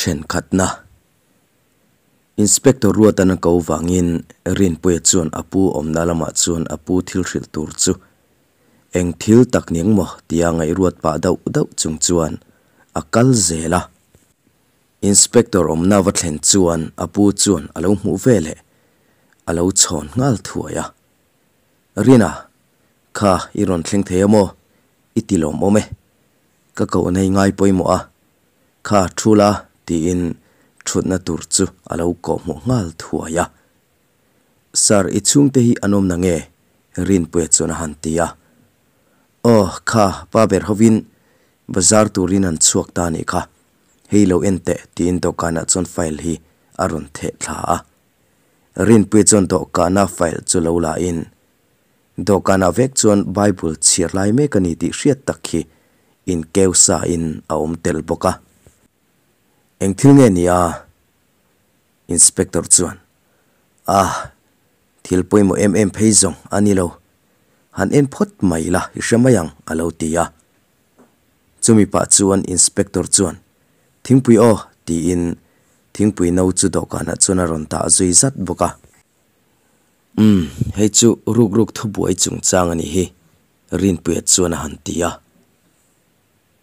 Thenkhatna Inspector Ruatan a ko vangin Rinpuia chuan a pu awmna lamah chuan a pu thil hrilh tur chu eng thil tak niang maw tia ngaihruat pah dauh dauh chung chuan a kal zel a. Inspector awmna va thlen chuan a pu chuan a lo hmuh veleh a lo chhawn nghal thuai a. Rina, kha i rawn thleng thei a maw? I ti lawmawm e. Ka kohna i ngai pawimawh a, kha thu la tiin thutna tur chu a lo kawhhmuh nghal thuai a. Sir, i chhungte hi an awm na nge? Rinpuia chuan a han ti a. Aw, kha pa ber hovin bazar turin an chhuak ta nih kha, hei lo en teh tiin dawhkanah chuan file hi a rawn theh thla a. Rinpuia chuan dawhkana file chu lo la in Dawhkanah vek chuan Bible chhiar lai mek a ni tih hriat tak hi inkeu sa in a awm tel bawk a. Eng thil nge ni a? Inspector chuan, Ah, thil pawimawh em em phei zawng a ni lo. Han en phawt mai la i hre mai ang a lo ti a. Chumi pah chuan Inspector chuan, Thingpui aw tiin thingpui no chu dawhkanah chuan a rawn dah zui zat bawk a. Umm, hei chu ruk ruk thubuai chungchang a nih hi, Rinpuia chuan a han ti a.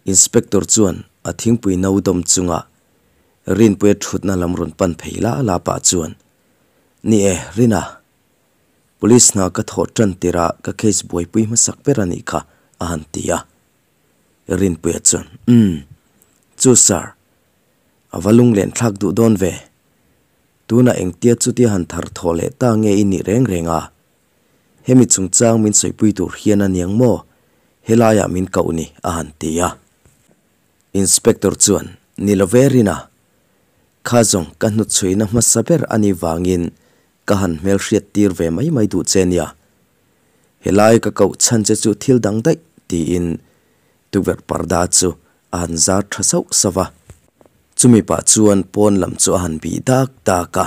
Inspector chuan a thingpui no dawm chunga Rinpuia thutna lam rawn pan phei la la pah chuan, Ni e, Rina, Police hna ka thawh tan tirah ka case buaipui hmasak ber a nih kha, a han ti a. Rinpuia chuan, Umm, chu sir, a va lunglen thlak duh dawn ve. Tunah engtia chutia han thar thawh leh ta nge i nih reng reng a? Hemi chungchang min sawipui tur hian a niang maw? Helaiah min koh ni, a han ti a. Inspector chuan, Ni lo ve Rina. Kha zawng ka hnutchhuina hmasa ber a nih vangin ka han hmelhriat tir ve mai mai duh che nia. Helai ka koh chhan che chu thil dang daih, tiin tukverh parda chu a han zar tha sauh sauh a. Chumi pah chuan pawn lam chu a han bih dak dak a.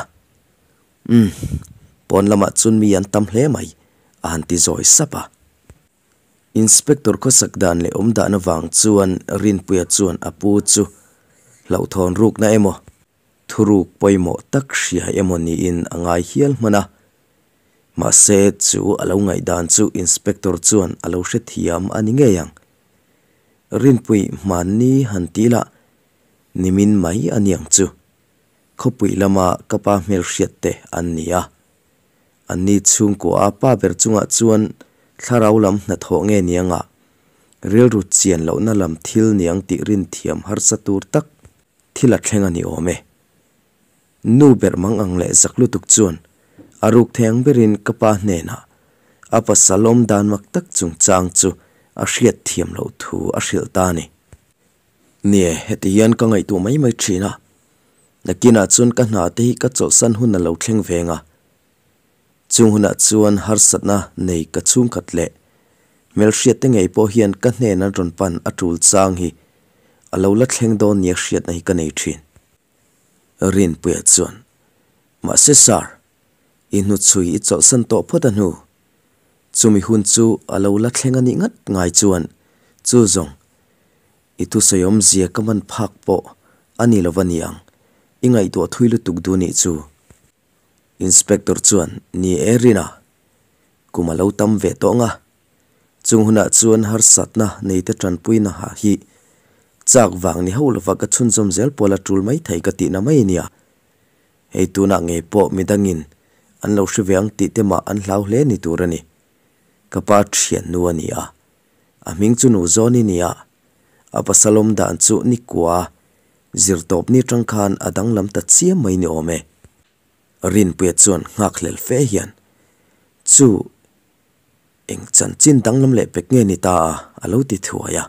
Umm, pawn lamah chuan mi an tam hle mai, a han ti zawi sap a. Inspector khawsak dan leh awm dan avang chuan Rinpuia chuan a pu chu hlauhthawn rukna emaw, thuruk pawimawh tak hria emaw niin a ngai hial hman a. Mahse, chu a lo ngaihdan chu Inspector chuan a lo hrethiam a ni ngei ang. Rinpui hmanni han ti lah nimin mai a niang chu. Khawpui lama ka pa hmelhriat te an ni a. Anni chhungkua a pa ber chungah chuan thlarau lam hnathawh nge niangah rilru chian lohna lam thil niang tih rinthiam harsa tur tak thil a thleng a ni awm e. Nu ber mang ang leh zak lutuk chuan a ruk thei ang berin ka pa hnenah a pasal awm dan mak tak chungchang chu a hriat thiam loh thu a hrilh ta a ni. Nie, heti hian ka ngaihtuah mai mai thin a, nakinah chuan ka hna te hi ka chawlhsan hun a lo thleng veng a, chung hunah chuan harsatna nei ka chhungkhat leh hmelhriat te ngei pawh hian ka hnen an rawn pan a tul chang hi a lo la thleng dawn nia hriatna hi ka nei thin. Rinpuia chuan, Mahse sir, i hnuchhui i chawlhsan tawh phawt a hnu. Chumi hun chu a lo la thleng a nih ngat ngai chuan chu zawng i thusawi awmzia ka man phak pawh a ni lo va ni ang, i ngaihtuah thui lutuk duh nih chu. Inspector chuan, Ni e Rina, kum a lo tam ve tawh ang a, Chung hunah chuan harsatna neite tanpuina ha hi chak vang ni ho lova ka chhunzawm zel pawl a tul mai thei ka tihna mai a nia. Hei tunah ngei pawh midangin an lo hre ve ang tih te mah an hlau hle ni tur a ni. Ka pa thiannu a ni a, a hming chu nu zawn i nia. A pasal awm dan chu nikua zirtawp ni tang khan a danglam ta chiam mai ni awm e. Rinpuia chuan nghakhlel fe hian chu Eng chanchin danglam leh pek nge ni ta a? a lo ti thuai a.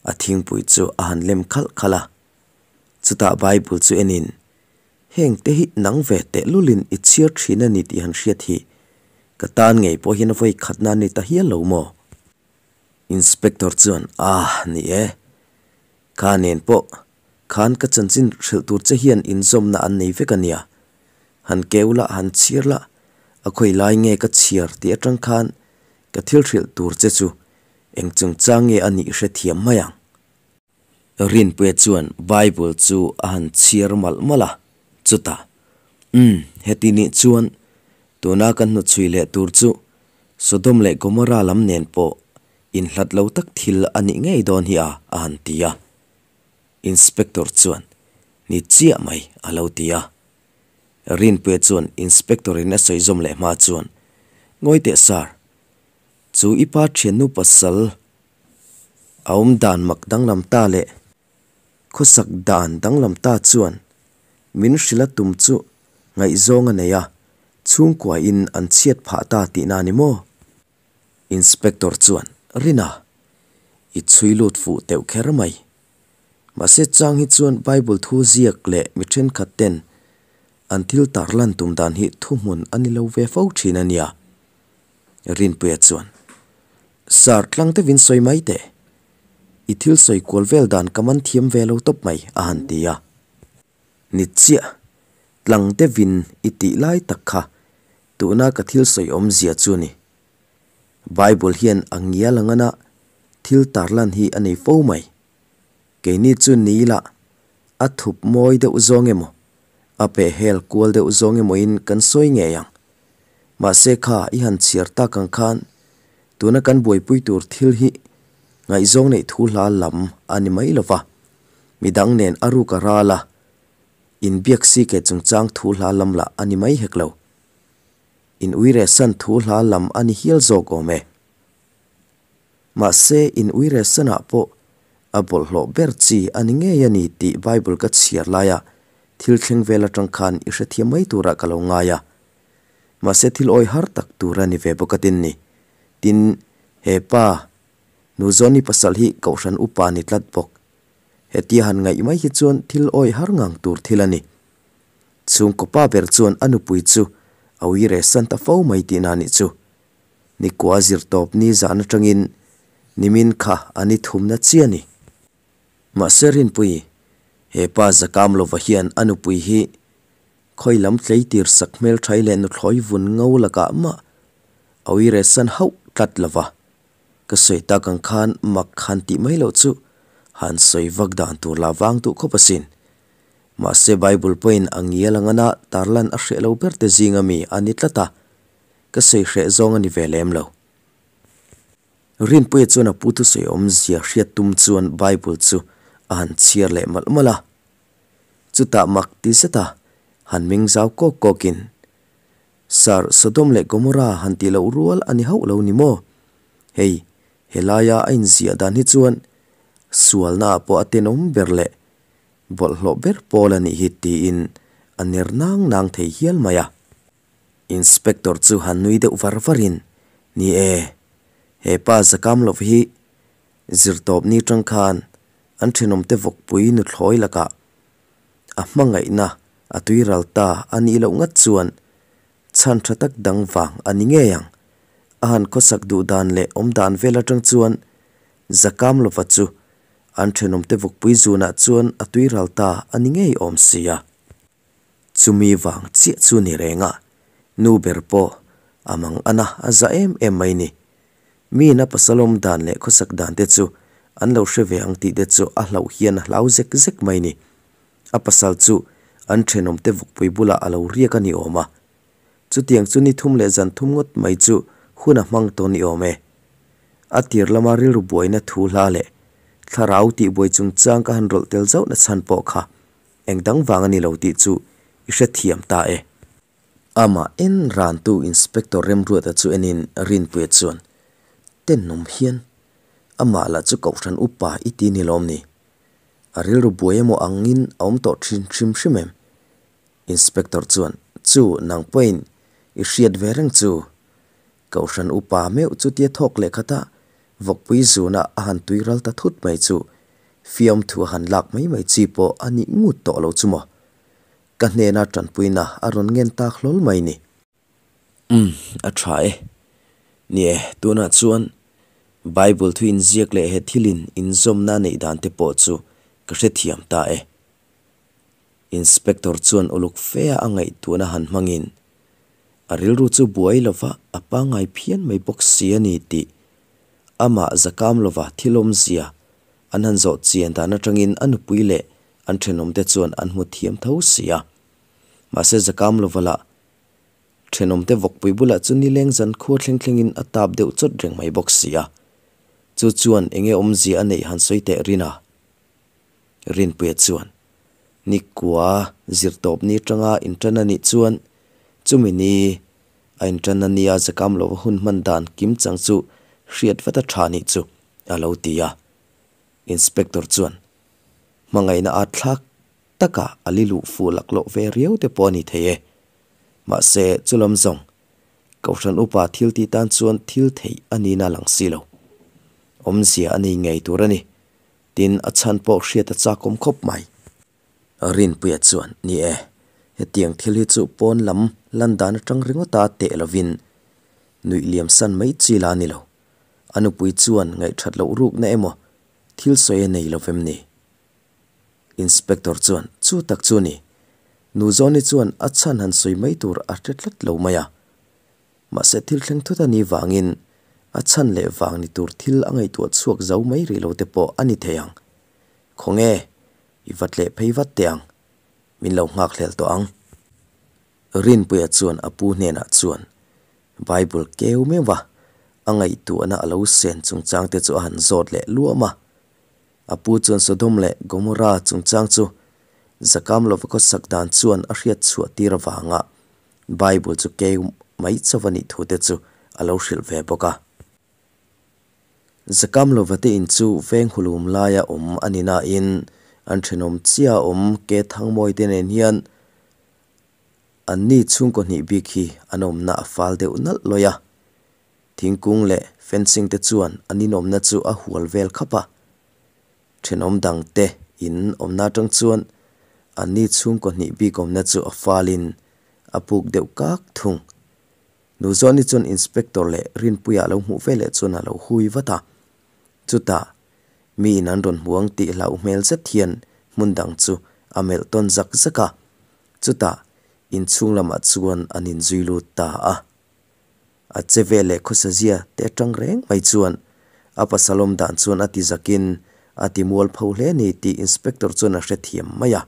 A thingpui chu a han lem khalh khalh a. Chutah Bible chu enin, Heng te hi nang ve tehlulin i chhiar thin a ni tih han hriat hi ka tan ngei pawh hian a vawi khatna a ni ta hial lo maw? Inspector chuan, Ah, ni e. Kha nen pawh khan ka chanchin hrilh tur che hian inzawmna an nei vek a nia. Han keu la, han chhiar la, a khawi lai nge ka chhiar tih atang khan ka thil hrilh tur che chu eng chungchang nge a nih hrethiam mai ang. Rinpuia chuan Bible chu a han chhiar malh malh a, chutah, Umm, heti nih chuan tuna kan hnuchhui leh tur chu Sodom leh Gomorrah lam nen pawh inhlat lo tak thil a nih ngei dawn hi a, a han ti a. Inspector chuan, Ni chiah mai, a lo ti a. Rinpuia chuan Inspector in a sawi zawm leh hma chuan, Ngawi teh Sir, chu i pa thiannu pasal a awm dan mak danglam ta leh khawsak dan danglam ta chuan min hrilh a tum chu ngaihzawng a nei a, chhungkua in an chhiat phah ta tihna a ni maw? Inspector chuan, Rina, i chhui lut fuh teuh kher mai. Mahse chang hi chuan Bible thu ziak leh mi thenkhat ten an thil tarlan tum dan hi thuhmun a ni lo ve fo thin a nia. Rinpuia chuan, Sir, tlang deuhin sawi mai teh. I thil sawi kual vel dan ka man thiam ve lo tawp mai, a han ti a. Ni chiah, tlang deuhin i tih lai tak kha tuna ka thil sawi awmzia chu ni. Bible hian a ngial ang ana thil tarlan hi a nei fo mai. Keini chu ni ila a thup mawi deuh zawng emaw, a peh hel kual deuh zawng emawin kan sawi ngei ang. Mahse kha i han chhiar tak ang khan tuna kan buaipui tur thil hi ngaihzawng neih thu hla lam a ni mai lo va, midang nen a ruk a ral a, inbiak si ke chungchang thu hla lam lah a ni mai hek lo. In uiresan thu hla lam a ni hial zawk awm e. Mahse, in uiresanah pawh a bawlhhlawh ber chi a ni ngei a ni tih Bible ka chhiar laia thil thleng vel atang khan i hrethiam mai turah ka lo ngai a. Mahse, thil awi har tak tur a ni ve bawk a tin ni. Tin, he pa, Nuzawni pasal hi Kohhran upa ni tlat bawk. Hetia han ngaih mai hi chuan thil awi har ngang tur thil a ni. Chhungkaw pa ber chuan a nupui chu a ui re san ta fo mai tihna nih chu. Nikua zir tawp ni zan atangin nimin kha a ni thumna chi a ni. Mahse Rinpui, he pa zakam lova hian a nupui hi khawi lam tleitir sak hmelthai leh nuthlawi vun ngo lakah mah a ui re san hauh tlat lova. Ka sawi tak ang khan mak han tih mai loh chu han sawi vak dan tur la vang duh khawp asin. Mahse Bible pawhin a ngial ang ana tarlan a hreh lo ber te zinga mi a ni tlat a, ka sawi hreh zawng a ni ve lem lo. Rinpuia chuan a pu thusawi awmzia hriat tum chuan Bible chu a han chhiar leh malh malh a. Chutah mak ti zet a han ming zau kawk kawkin, Sir, Sodom leh Gomorrah han tih loh rual a ni hauh lo ni maw? Hei, helaia a inziah dan hi chuan sualnaah pawh a tenawm ber leh Bawlhhlawh ber pawl a nih hi tiin a ner nang nang thei hial mai a. Inspector chu han nui deuh var varin, Ni e, he pa zakam lova hi zirtawp ni tang khan an thenawmte vawkpui nuthlawi lakah a hmangaihna a tuiral ta a nih loh ngat chuan chhan tha tak dang vang a ni ngei ang. A han khawsak duh dan leh awm dan vel atang chuan zakam lova chu An thenawmte vawkpui zunah chuan a tui ral ta a ni ngei awm sia. Chumi vang chiah chu ni reng a, nu ber pawh a mang ana a za em em mai ni. Miin a pasal awm dan leh khawsak dan te chu an lo hre ve ang tih te chu a hlauh hian a hlau zek zek mai ni. A pasal chu an thenawmte vawkpui bulah a lo riak a ni awm a. Chutiang chu ni thum leh zan thum ngawt mai chu hun a hmang tawn i awm e. A tir lama rilru buaina thu hla leh thlarau tihbuai chungchang ka han rawlh tel zauhna chhan pawh kha eng dang vang a ni lo tih chu i hrethiam ta e. Amah en rantu Inspector Remruata chu enin Rinpuia chuan, Tenawm hian amah lah chu Kohhran upa i ti ni lawm ni? A rilru buai emaw angin a awm tawh thin hrim hrim em? Inspector chuan, Chu, nang pawhin i hriat ve reng chu. Kohhran upa meuh chutia thawk leh khatah vawkpui zuna a han tui ral ta thut mai chu fiamthu a han lak mai mai chi pawh a nih ngut tawh lo chu maw. Ka hnena tanpuina a rawn ngen tak hlawl mai ni. Umm, a tha e. Ni e, tunah chuan Bible thu inziak leh he thilin inzawmna a neih dan te pawh chu ka hrethiam ta e. Inspector chuan uluk fe a a ngaihtuahna han hmangin a rilru chu buai lova a pangngai phian mai bawk si a ni tih amah zakam lova thil awmzia An han zawh chian dan atangin a nupui leh an thenawmte chuan an hmu thiam tho si a. Mahse Zakamlova lah thenawmte vawkpui bulah chu nileng zan khua thleng thlengin a tap deuh chawt reng mai bawk si a. Chu chuan enge awmzia a neih han sawi teh rin a? Rinpuia chuan Nikua zirtawp ni atanga intan a nih chuan chumi ni a intan a nia Zakamlova hun hman dan kim chang chu hriat vat a tha nih chu a lo ti a. Inspector chuan hmangaihna at thlak taka a li luh fuh laklawh ve riau te pawh a ni thei e. Mahse chulam zawng Kohhran upa thil tih tan chuan thil theih a nihna a lang si lo. Awmzia a nei ngei tur a ni. Tin, a chhan pawh hriat a chakawm khawp mai. Rinpuia chuan, Ni e, hetiang thil hi chu pawn lam lan dan atang ringawta teh lovin nuih liam san mai chi la a ni lo. A nupui chuan ngaihthat loh rukna emaw thil sawi a nei lo vem ni? Inspector chuan, Chu tak chu ni. Nu Zawni chuan a chhan han sawi mai tur a hre tlat lo mai a. Mahse thil thleng thut a nih vangin a chhan leh vang ni tur thil a ngaihtuah chhuak zo mai rih lo te pawh a ni thei ang. Khawnge, i va tleh phei vat teh ang. Min lo nghak hlel tawh ang. Rinpuia chuan a pu hnenah chuan Bible keu meuh a, a ngaihtuahna a lo sen chungchang te chu a han zawt leh luam a. A pu chuan Sodom leh Gomorrah chungchang chu Zakam lova khawsak dan chuan a hriat chhuah tir avanga Bible chu keu mai chauh a nih thu te chu a lo hrilh ve bawk a. Zakam lova te in chu veng hulum laia awm a ni nain an thenawm chiah a awm ke thangmawi te nen hian An ni chhungkaw hnih bik hi an awmna a fal deuh nalh lawih a, thingkung leh fencing te chuan an inawmna chu a hual vel khap a. Thenawm dang te in awmna atang chuan an ni chhungkaw hnih bik awmna chu a falin a puk deuh kak thung. Nuzawni chuan inspector leh Rinpuia lo hmuh veleh chuan a lo hui vat a, chutah Mi in an rawn hmu ang tih hlauh hmel zet hian hmun dang chu a melh tawn zak zak a, chutah inchhung lamah chuan an inzui lut ta a. A che vel leh khawsa zia te atang reng mai chuan a pasal awm dan chuan a ti zakin a ti mual pho hle ni tih inspector chuan a hrethiam mai a.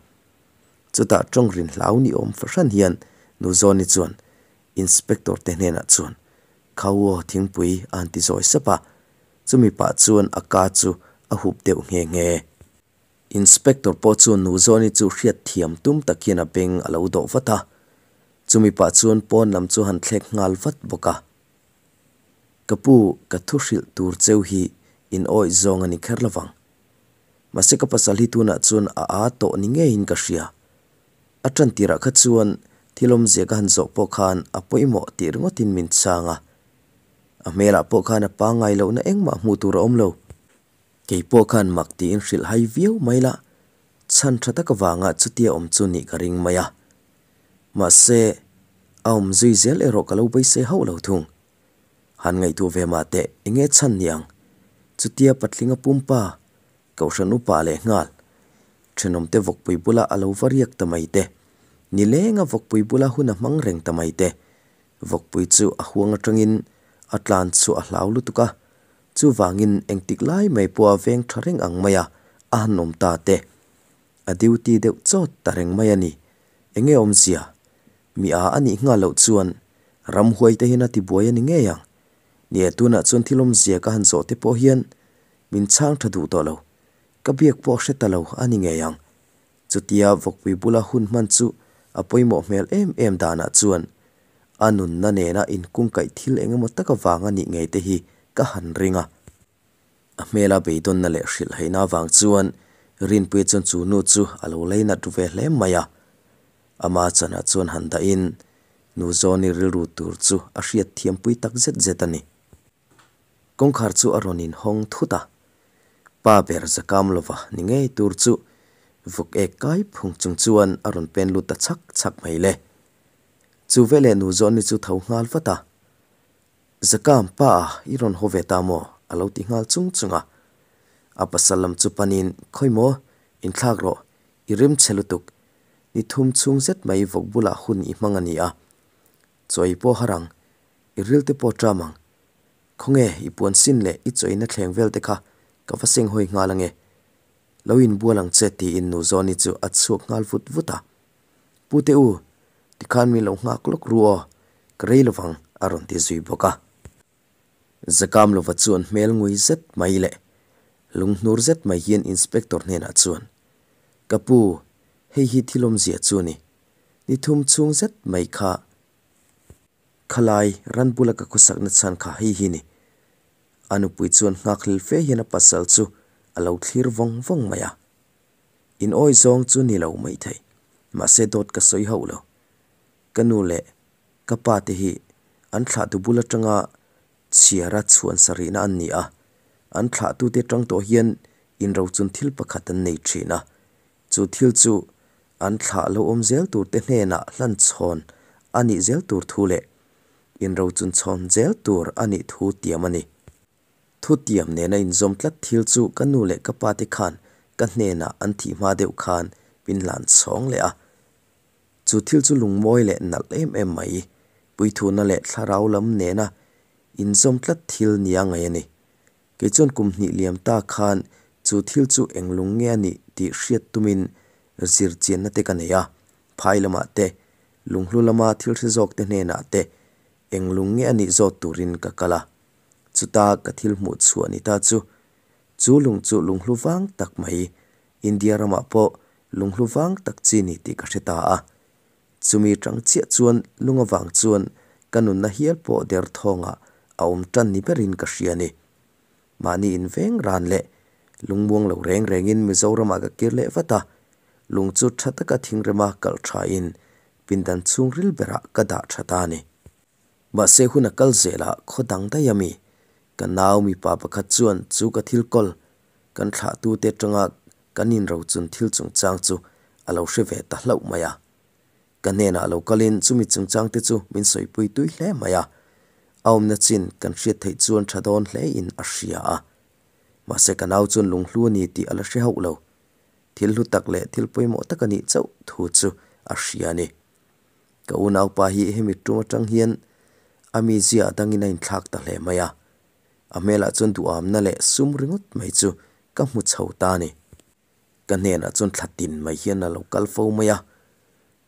Chutah tawng rin hlau ni awm fahran hian Nuzawni chuan inspector te hnenah chuan Khau aw thingpui a han ti zawi sap a, chumi pah chuan a ka chu a hup deuh nghe nghe. Inspector pawh chuan Nuzawni chu hriat thiam tum tak hian a beng a lo dawh vat a, chumi pah chuan pawn lam chu han thlek nghal vat bawk a. Ka pu, ka thu hrilh tur cheu hi in awih zawng a ni kher lovang. Mahse ka pasal hi tunah chuan a aa tawh ni ngeiin ka hria. A tan tirah kha chuan thil awmzia ka han zawh pawh khan a pawimawh tih ringawtin min chhang a. A hmelah pawh khan a pangngai lohna engmah hmuh tur a awm lo. Kei pawh khan mak tiin hrilh hai viau mai la, chhan tha tak avanga chutia awm chu nih ka ring mai a. Mahse, a awm zui zel erawh ka lo beisei hauh lo thung. Han ngaihtuah ve mah teh enge chhan ni ang? Chutia patlinga pumpa Kohhran upa leh nghal thenawmte vawkpui bula a lo va riak ta mai te, nilenga vawkpui bula hun a hmang reng ta mai te, vawkpui chu a huang atangin a tlan chhuah a hlau lutuk a, chuvangin engtik lai mai pawha veng tha reng ang maia a han awm ta te, a duty deuh chawt ta reng mai a ni. Enge awmzia? Mi a a nih nghal loh chuan ramhuai te hian a tibuai a ni ngei ang. Nia tunah chuan thil awmzia ka han zawh te pawh hian Min chhang tha duh tawh lo. Ka biak pawh hre ta lo a ni ngei ang. Chutia vawkpui bula hun hman chu a pawimawh hmel em em danah chuan a nunna nena inkungkaih thil eng emaw tak avang a nih ngei te hi ka han ring a. A hmela beidawnna leh hrilhhaihna avang chuan Rinpuia chuan chu nu chu a lo leinat ru ve hle mai a. Ama chanah chuan han dahin nu Zawni rilru tur chu a hriat thiampui tak zet zet a ni. Kawngkhar chu a rawn inhawng thut a, pa ber zakam lova ni ngei tur chu vawk ek kai phung chung chuan a rawn pen lut ta chhak chhak mai le. Chu veleh nu Zawni chu tho nghal vat a, Zakam, pa a, i rawn haw ve ta maw? a lo ti nghal chung chung a. A pasal lam chu panin, Khawi maw, inthlak rawh, i rim chhe lutuk, ni thum chhung zet mai vawk bulah hun i hmang a ni a, chawi pawh har ang, I ril te pawh ṭam ang. Khawnge, i puan sin leh i chawina thleng vel te kha ka va seng hawi nghal ange. Lo inbual ang che tiin Nu Zawni chu a chhuak nghal vut vut a. Pute u, tikhan min lo nghak lawk ru aw, ka rei lovang a rawn ti zui bawk a. Zakamlova chuan hmel ngui zet mai leh lunghnur zet mai hian Inspector hnenah chuan, Ka pu, hei hi thil awmzia chu a ni. Ni thum chhung zet mai kha khalai ran bula ka khawsakna chhan kha hei hi ni. A nupui chuan nghakhlel fe hian a pasal chu a lo thlir vawng vawng mai a. In awi zawng chu ni lo maithei, mahse dawt ka sawi hauh lo. Ka nu leh ka pa te hi an thlahtu bul atanga chhiara chhuan sarihna an ni a, an thlahtute tang tawh hian inrochun thil pakhat an nei thin a, chu thil chu an thlah lo awm zel turte hnenah hlan chhawn a nih zel tur thu leh inrochun chhawn zel tur a nih thu tiam a ni. Thutiam nena inzawm tlat thil chu ka nu leh ka pa te khan ka hnenah an thih hma deuh khan min hlan chhawng leh a. Chu thil chu lungmawi leh nalh em em mai, puithuna leh thlarau lam nena inzawm tlat thil nia ngaih a ni. Kei chuan kum hnih liam ta khan chu thil chu eng lung nge a nih tih hriat tumin zir chianna te ka nei a, phai lamah te, lunghlu lama thil hre zawk te hnenah te eng lung nge a nih zawt turin ka kal a. Chuta ka thil hmuh chhuah ni ta chu, chu lung chu lunghlu vang tak mai, India ramah pawh lunghlu vang tak chi ni tih ka hre ta a. Chumi tang chiah chuan lung avang chuan ka nunna hial pawh derthawngah a awm tan ni berin ka hria a ni. Mahni inveng ran leh lungmuang lo reng rengin Mizoramah ka kir leh vat a, lung chu tha taka thingrema kalh thain pindan chhungril berah ka dah tha ta a ni. Mahse hun a kal zel a, khaw dang daih a mi? Ka nau mipa pakhat chuan chu ka thil kawl kan thlahtute atanga kan inrochun thil chungchang chu a lo hre ve ta hlauh mai a. Ka hnenah lo kalin chumi chungchang te chu min sawipui tui hle mai a, a awmna chin kan hriat theih chuan tha dawn hlein a hria a. Mahse ka nau chuan lunghlu a ni tih a la hre hauh lo. Thil hlu tak leh thil pawimawh tak a nih chauh thu chu a hria a ni. Ka unaupa hi hemi tum atang hian a mizia dangin a inthlak ta hle mai a, a hmelah chuan duhamna leh sum ringawt mai chu ka hmu chho ta a ni. Ka hnenah chuan thla tin mai hian a lo kal fo mai a,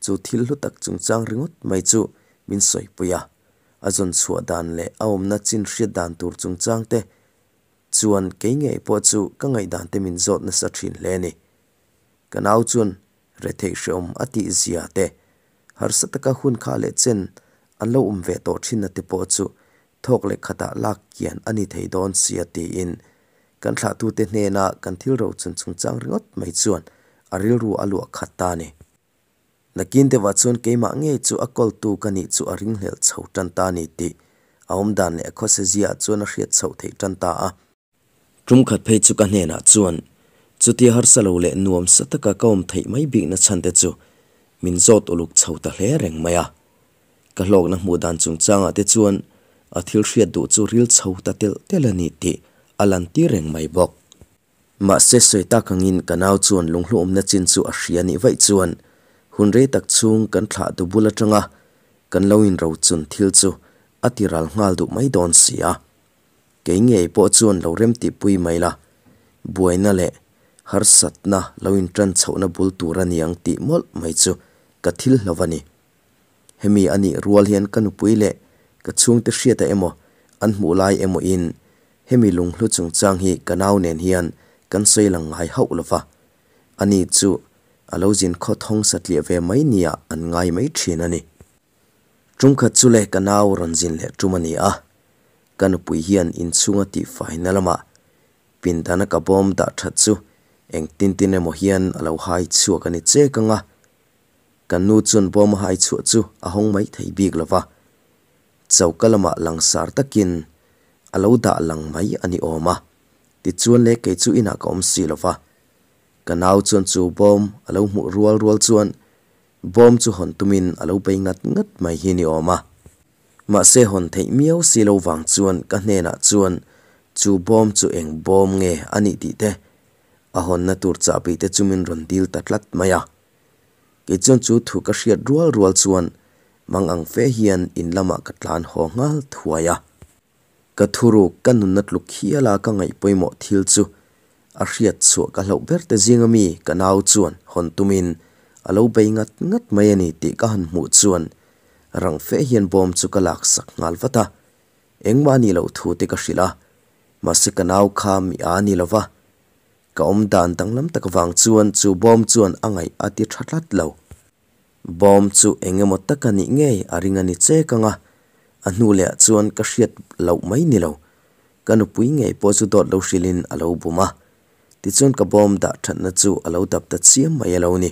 chu thil hlu tak chungchang ringawt mai chu min sawipui a, a zawn chhuah dan leh a awmna chin hriat dan tur chungchang te chuan kei ngei pawh chu ka ngaihdan te min zawt nasa thin hle a ni. Ka nau chuan Retheih hreawm a tih zia te, harsa taka hun kha leh chen an lo awm ve tawh thinna te pawh chu thawk leh khatah lak kian a ni thei dawn sia tiin kan thlahtute hnena kan thil rochun chungchang ringawt mai chuan a rilru a luah khat ta a ni. Nakin deuhah chuan keimah ngei chu a kawltu ka nih chu a ringhlelh chho tan ta a ni tih a awmdan leh a khawsa ziaah chuan a hriat chhoh theih tan ta a. Tumkhat phei chu ka hnenah chuan chutia harsa lo leh nuam sa taka ka awm theih mai bikna chhan te chu min zawt uluk chho ta hle reng mai a. Ka hlawkna hmuh dan chungchangah te chuan a thil hriat duh chu ril chho ta telh telh a ni tih a lan tir reng mai bawk. Mahse sawi tak angin ka nau chuan lunghluawmna chin chu a hria nih vaih chuan hun rei tak chhung kan thlah du bul atanga kan lo inrochun thil chu a ti ral nghal duh mai dawn si a. Kei ngei pawh chuan lo rem tihpui mai la, buaina leh harsatna lo intan chhohna bul tur a niang tih mawlh mai chu ka thil hlo a ni. Hemi a nih rual hian ka nupui leh ka chhungte hriata emaw an hmuh lai emaw in hemi lunghlu chungchang hi ka nau nen hian kan sawi lang ngai hauh lo va, ani chu a lo zin khaw thawng satliah ve mai nia an ngai mai thin a ni. Tumkhat chu le ka nau rawn zin leh tum a ni a, ka nupui hian inchhunga tihfaina lamah pindana ka bawm dah that chu eng tin tin emaw hian a lo hai chhuak a ni chek ang a, kan nu chuan bawm a hai chhuah chu a hawng mai thei bik lo va, choka lamah langsar takin a lo dah lang mai a ni awm a, tichuan le kei chu inah ka awm si lo va, ka nau chuan chu bawm a lo hmuh rual rual chuan Bawm chu hawn tumin a lo bei ngat ngat mai hi ni awm a. Mahse hawn theih miau si lo vang chuan ka hnenah chuan chu bawm chu eng bawm nge a nih tih te, a hawnna tur chahbi te chu min rawn dil ta tlat mai a. Kei chuan chu thu ka hriat rual rual chuan mang ang fe hian in lamah ka tlan haw nghal thuai a. Ka thuruk ka nunna tluk hiala ka ngaih pawimawh thil chu A hriat chhuah ka hlauh ber te zinga mi ka nau chuan hawn tumin a lo bei ngat ngat mai a ni tih ka han hmuh chuan rang fe hian bawm chu ka laksak nghal vat a, engmah a nih loh thu te ka hrilh a, mahse ka nau kha mi a ni lova, ka awm dan danglam tak vang chuan chu bawm chuan a ngaih a ti tha tlat lo. Bawm chu eng emaw tak a nih ngei a ring a ni chek ang a, a hnu leh ah chuan ka hriat loh mai ni lo, ka nupui ngei pawh chu dawt lo hrilhin a lo bum a, tichuan ka bawm dah thatna chu a lo dap ta chiam mai a lo ni.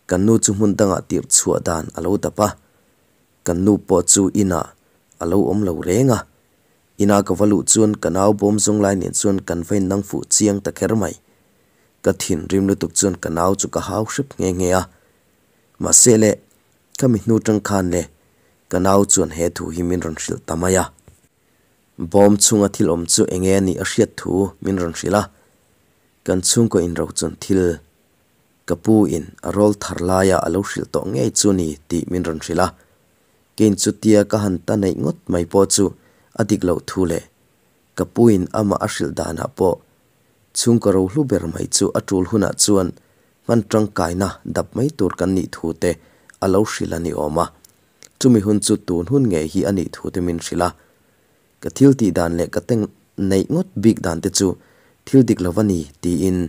Kan nu chu hmun dangah tirh chhuah dan a lo dap a, kan nu pawh chu inah a lo awm lo reng a, ina ka va luh chuan ka nau bawm zawng lai nen chuan kan va innang fuh chiang ta kher mai. Ka thinrim lutuk chuan ka nau chu ka hau hrep nghe nghe a, mahse le ka mi hnu tang khan le ka nau chuan he thu hi min rawn hrilh ta mai a. Bawm chhunga thil awm chu enge a nih a hriat thu min rawn hrilh a, kan chhungkaw inrochun thil Ka pu in a rawl thar laia a lo hrilh tawh ngei chu ni tih min rawn hrilh a, keiin chutia ka han ta neih ngawt mai pawh chu a dik loh thu leh ka pu in amah a hrilh danah pawh chhungkaw rohlu ber mai chu a tul hunah chuan hman tangkaina dap mai tur kan nih thu te a lo hrilh a ni awm a, chumi hun chu tun hun ngei hi a nih thu te min hrilh a, ka thil tih dan leh ka teng neih ngawt bik dan te chu thil dik lo a ni tiin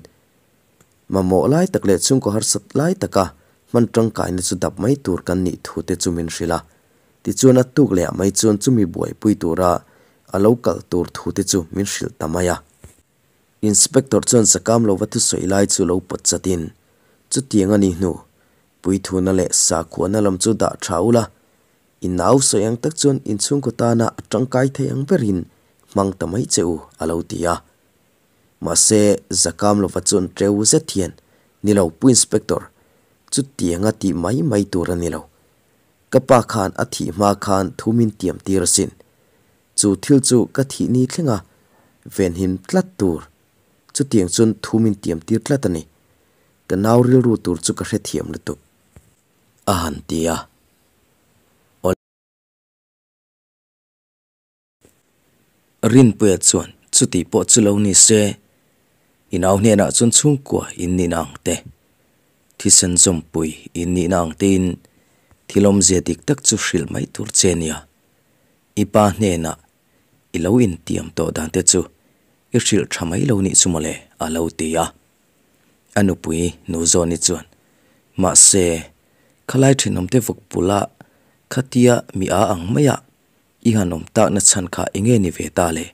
Mamawh lai tak leh chhungkaw harsat lai taka hman tangkaina chu dap mai tur kan nih thu te chu min hrilh a. Tichuan a tuk leh ah mai chuan chumi buaipui tura a lo kal tur thu te chu min hrilh ta mai a. Inspector chuan zakam lova thusawi lai chu lo pawt chatin, Chutiang a ni hnu, puithuna leh sakhuana lam chu dah tha ula, i nau sawi ang tak chuan inchhungkaw tana a tangkai thei ang berin hmang ta mai che u, a lo ti a. Mahse, Zakam lova chuan treu zet hian, Ni lo, Pu Inspector, chutianga tih mai mai tur a ni lo. Ka pa khan a thih hma khan thu min tiam tir asin. Chu thil chu ka thih ni thlenga venhim tlat tur. Chutiang chuan thu min tiam tir tlat a ni. Ka nau rilru tur chu ka hrethiam lutuk, a han ti a. Rinpuia chuan chuti pawh chu lo ni se, i nau hnenah chuan chhungkua in nihna ang te, thisen zawmpui in nihna ang tein thil awmzia dik tak chu hrilh mai tur che nia. I pa hnenah i lo intiam tawh dan te chu i hrilh tha mai lo nih chu mawle a lo ti a. A nupui nu Zawni chuan, Mahse, khalai thenawmte vawk bulah khatia mi a ang maiah I han awm takna chhan kha enge ni ve ta le?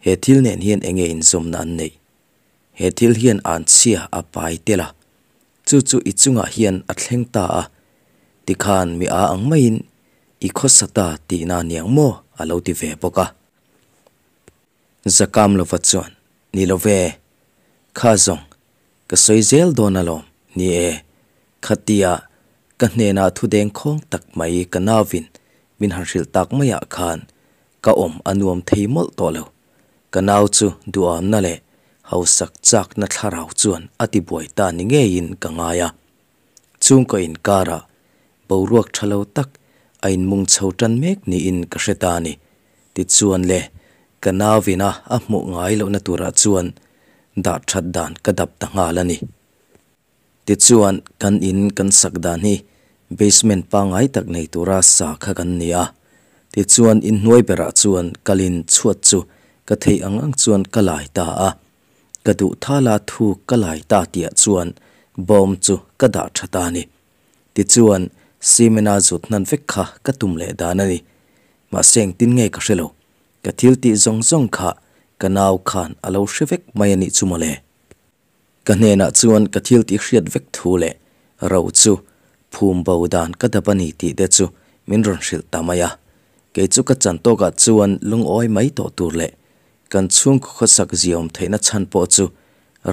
He thil nen hian enge inzawmna an neih? He thil hian an chhia a pai tel a, chu chu i chungah hian a thleng ta a, tikhan mi a ang maiin i khawsa ta tihna aniang maw? a lo ti ve bawk a. Zakam lova chuan, Ni lo ve, kha zawng ka sawi zel dawn alawm, ni e, khatia ka hnenah thu dengkhawng tak mai ka nauvin min han hrilh tak maiah khan ka awm a nuam thei mawlh tawh lo. Ka nau chu duhamna leh hausak chakna thlarau chuan a ti buai ta ni ngeiin ka ngai a. Chhungkaw inkarah boruak tha lo tak a inmung chho tan mek niin ka hre ta a ni. Tichuan le, ka nauvina a hmuh ngai lohna turah chuan dah that dan ka dap ta nghal a ni. Tichuan, kan in kan sak dan hi basement pangngai tak nei tura sa kha kan ni a. Tichuan, inhnuai berah chuan kalin chhuat chu ka theih ang ang chuan ka lai ta a. Ka duh thala thu ka lai ta tihah chuan bawm chu ka dah tha ta a ni. Tichuan, cement-a zut hnan vek kha ka tum leh dan a ni. Mahse engtin nge ka hre lo. Ka thil tih zawng zawng kha ka nau khan a lo hre vek mai a nih chu mawle. Ka hnenah chuan ka thil tih hriat vek thu leh ro chu phum bo dan ka dap a ni tih te chu min rawn hrilh ta mai a. Kei chu ka chan tawkah chuan lungawi mai tawh tur leh kan chhungkaw khawsak ziaawm theihna chhan pawh chu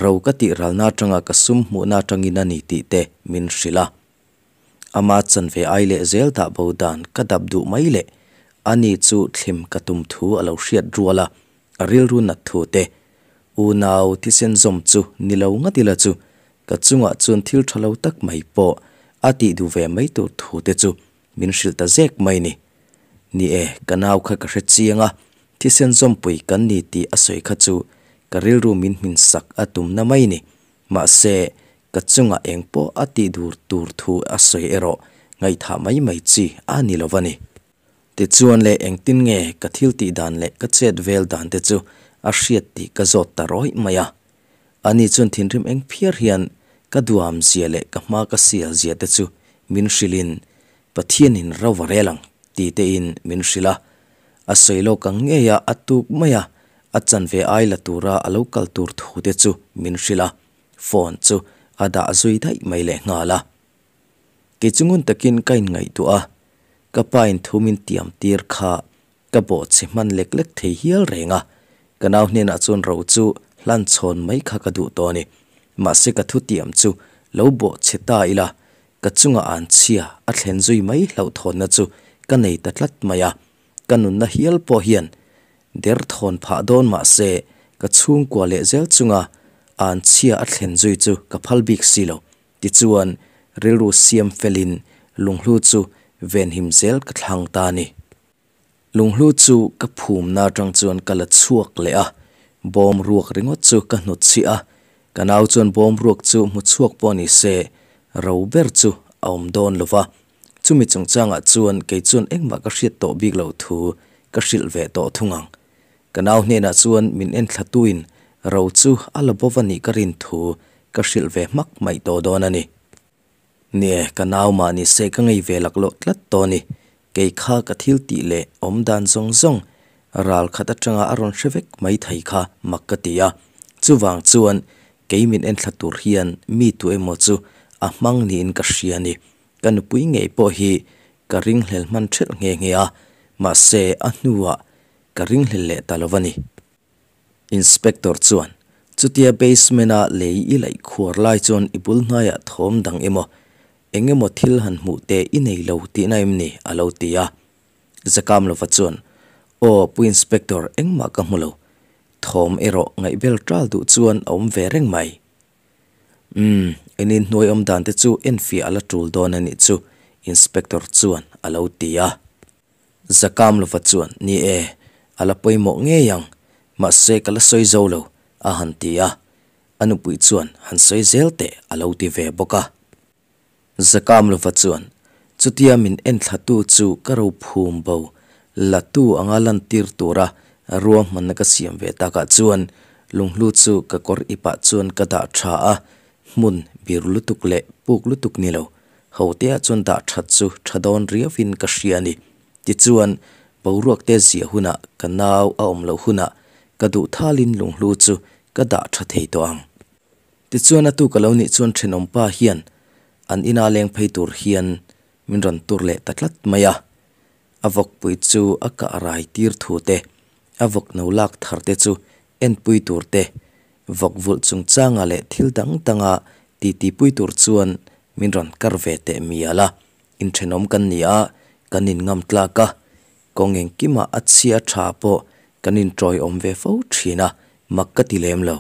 ro ka tih ralna atanga ka sum hmuhna atangin a ni tih te min hrilh a. Ama chanve ai leh zel dah bo dan ka dap duh mai leh ani chu thlim ka tum thu a lo hriat rual a, a rilru nat thu te unau thisen zawm chu ni lo ngat ila chu ka chungah chuan thil tha lo tak mai pawh a tih duh ve mai tur thu te chu min hrilh ta zek mai ni. Ni e, ka nau kha ka hre chiang a, thisen zawmpui kan ni tih a sawi kha chu. ka rilru min hmin sak a tumna mai ni. Mahse, ka chungah eng pawh a tih dur tur thu a sawi erawh ngaihthah mai mai chi a ni lo va ni. Tichuan le engtin nge ka thil tih dan leh ka chet vel dan te chu a hriat tih ka zawt ta rawih mai a. Ani chuan thinrim eng phiar hian ka duam zia leh ka hma ka sial zia te chu min hrilhin Pathianin ro va rel ang ti tein min hrilh a. A sawi lawk ang ngei a a tuk mai a, a chanve ai la tura a lo kal tur thu te chu min hrilh a, phone chu a dah zui daih mai lehnghal a. Kei chu ngun takin ka inngaihtuah a, ka pa in thu min tiam tir kha ka bawhchhe hman lek lek thei hial reng a, ka nau hnenah chuan ro chu hlan chhawn mai kha ka duh tawh a ni. Mahse ka thu tiam chu lo bawhchhe ta ila, ka chungah an chhia a thlen zui mai hlauhthawnna chu ka nei ta tlat mai a, ka nunna hial pawh hian derthawn phah dawn mahse ka chhungkua leh zel chunga an chhia a thlen zui chu ka phal bik si lo. Tichuan, rilru siam felin lunghlu chu venhim zel ka thlang ta a ni. Lunghlu chu ka phumna atang chuan ka la chhuak leh a, bawm ruak ringawt chu ka hnutchhiah a. Ka nau chuan bawm ruak chu hmu chhuak pawh ni se, ro ber chu a awm dawn lo va. Chumi chungchangah chuan kei chuan engmah ka hriat tawh bik loh thu ka hrilh ve tawh thung ang. Ka nau hnenah chuan min enthlatuin ro chu a la bawv a nih ka rin thu ka hrilh ve hmak mai tawh dawn a ni. Nie, ka nau mahni se ka ngei ve laklawh tlat tawh a ni. Kei kha ka thil tih leh awm dan zawng zawng ral khat atanga a rawn hre vek mai thei kha mak ka ti a. Chuvang chuan kei min enthla tur hian mi tu emaw chu a hmang niin ka hria a ni. Ka nupui ngei pawh hi ka ringhlel hman ṭhelh nghe nghe a, mahse a hnuah ka ringhlel leh ta lo a ni. Inspector chuan, Chutia basement-a lei i laih khuar lai chuan i bul hnaiah thawm dang emaw, eng emaw thil han hmuh te i nei lo tihna em ni? a lo ti a. Zakamlova chuan, Aw, Pu Inspector, engmah ka hmu lo. Thawm erawh ngaihbel ṭal duh chuan a awm ve reng mai. Umm, in inhnuai awm dan te chu enfiah a la ṭul dawn a nih chu, Inspector chuan a lo ti a. Zakamlova chuan, Ni e, a la pawimawh ngei ang, mahse ka la sawi zo lo, a han ti a. A nupui chuan, Han sawi zel teh, a lo ti ve bawk a. Zakamlova chuan, Chutia min enthlatu chu ka rophum bo latu anga lantir tura ruahmanna ka siam ve takah chuan lunghlu chu ka kawr ipah chuan ka dah tha a, hmun bir lutuk leh puk lutuk ni lo hoteah chuan dah that chu tha dawn riauin ka hria a ni. Tichuan, boruak te zia hunah ka nau a awm loh hunah ka duh thalin lunghlu chu ka dah tha thei tawh ang. Tichuan a tu ka lo nih chuan thenawmpa hian an ina leng phei tur hian min rawn tur leh ta tlat mai a. A vawkpui chu a kah rai tir thu te, a vawk no lak thar te chu enpui tur te, vawk vulh chungchanga leh thil dang danga titipui tur chuan min rawn kar ve teh mial a. Inthenawm kan ni a, kan inngam tlak a, kawng engkimah a chhia tha pawh kan intawiawm ve fo thin a, mak ka ti lem lo.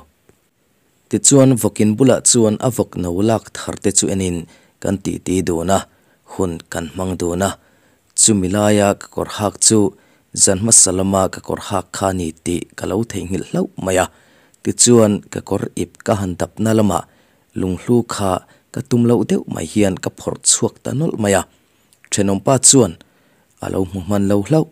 Tichuan vawkin bulah chuan a vawk no lak thar te chu enin kan titi dun a, hun kan hmang dun a. Chumi laia ka kawr hak chu zan hmasa lama ka kawr hak kha ni tih ka lo theihnghilh hlauh mai a. Tichuan ka kawr ip ka han dapna lamah lunghlu kha ka tum loh deuh mai hian ka phawrh chhuak ta nawlh mai a. Thenawmpa chuan a lo hmu hman lo hlauh.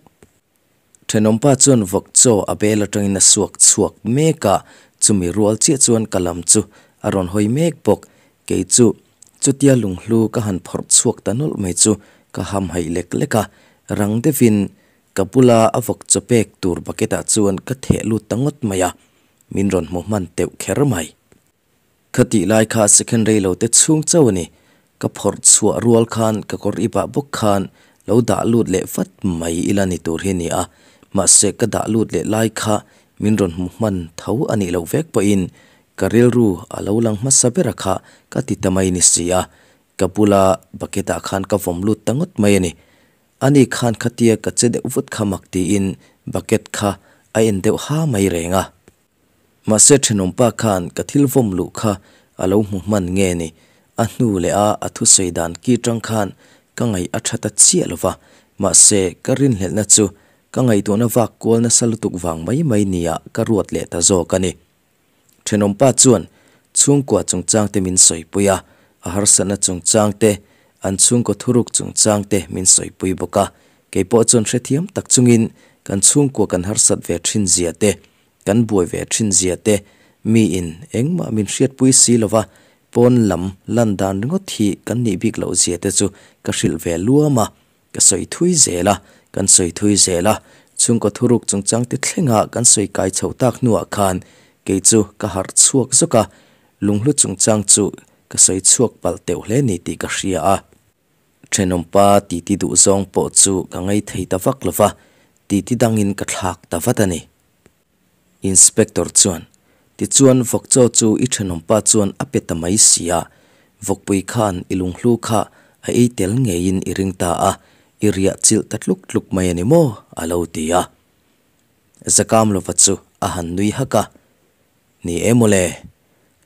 Thenawmpa chuan vawk chaw a bel atangin a suak chhuak mek a, chumi rual chiah chuan ka lam chu a rawn hawi mek bawk. Kei chu chutia lunghlu ka han phawrh chhuak ta nawlh mai chu ka hamhaih lek lek a, rang deuhin ka bula a vawk chaw pek tur bucket ah chuan ka theh lut ta ngawt mai a, min rawn hmu hman teuh kher mai. Ka tih lai kha second rei lo te chhung chauh a ni. Ka phawrh chhuah rual khan ka kawr ipah bawk khan lo dah lut leh vat mai ila ni tur hi a ni a. Mahse ka dah lut leh lai kha min rawn hmu hman tho a nih loh vek pawhin ka rilru a lo lang hmasa bera kha ka ti ta mai ni si a. Ka bula bucket ah khan ka vawm lut ta ngawt mai a ni. Ani khan khatia ka che deuh vut kha mak tiin bucket kha a en deuh ha mai reng a. Mahse thenawmpa khan ka thil vawm luh kha a lo hmu hman nge ni? A hnu leh a a thusawi dan ki tang khan ka ngaih a tha ta chiah lo va, mahse ka rinhlelhna chu ka ngaihtuahna vak kual nasa lutuk vang mai mai nia ka ruat leh ta zawk a ni. Thenawmpa chuan chhungkua chungchang te min sawipui a, a harsatna chungchang te, an chhungkaw thuruk chungchang te min sawipui bawk a. Kei pawh chuan hrethiam tak chungin kan chhungkua kan harsat ve thin zia te, kan buai ve thin zia te, miin engmah min hriatpui si lova pawn lam lan dan ringawt hi kan nih bik loh zia te chu ka hrilh ve luam a. Ka sawi thui zel a, kan sawi thui zel a, chhungkaw thuruk chungchang te thlenga kan sawi kai chhoh tak hnuah khan kei chu ka harh chhuak zawk a, lunghlu chungchang chu ka sawi chhuak palh teuh hle ni tih ka hria a. Thenawmpa titi duh zawng pawh chu ka ngei thei ta vak lo va, titi dangin ka thlak ta vat a ni. Inspector chuan, Tichuan vawkchaw chu i thenawmpa chuan a pe ta mai si a, vawkpui khan i lunghlu kha a ei tel ngeiin i ring ta a, i riah chilh ta tluk tluk mai a ni maw? a lo ti a. Zakamlova chu a han nui hak a, Ni e mawle,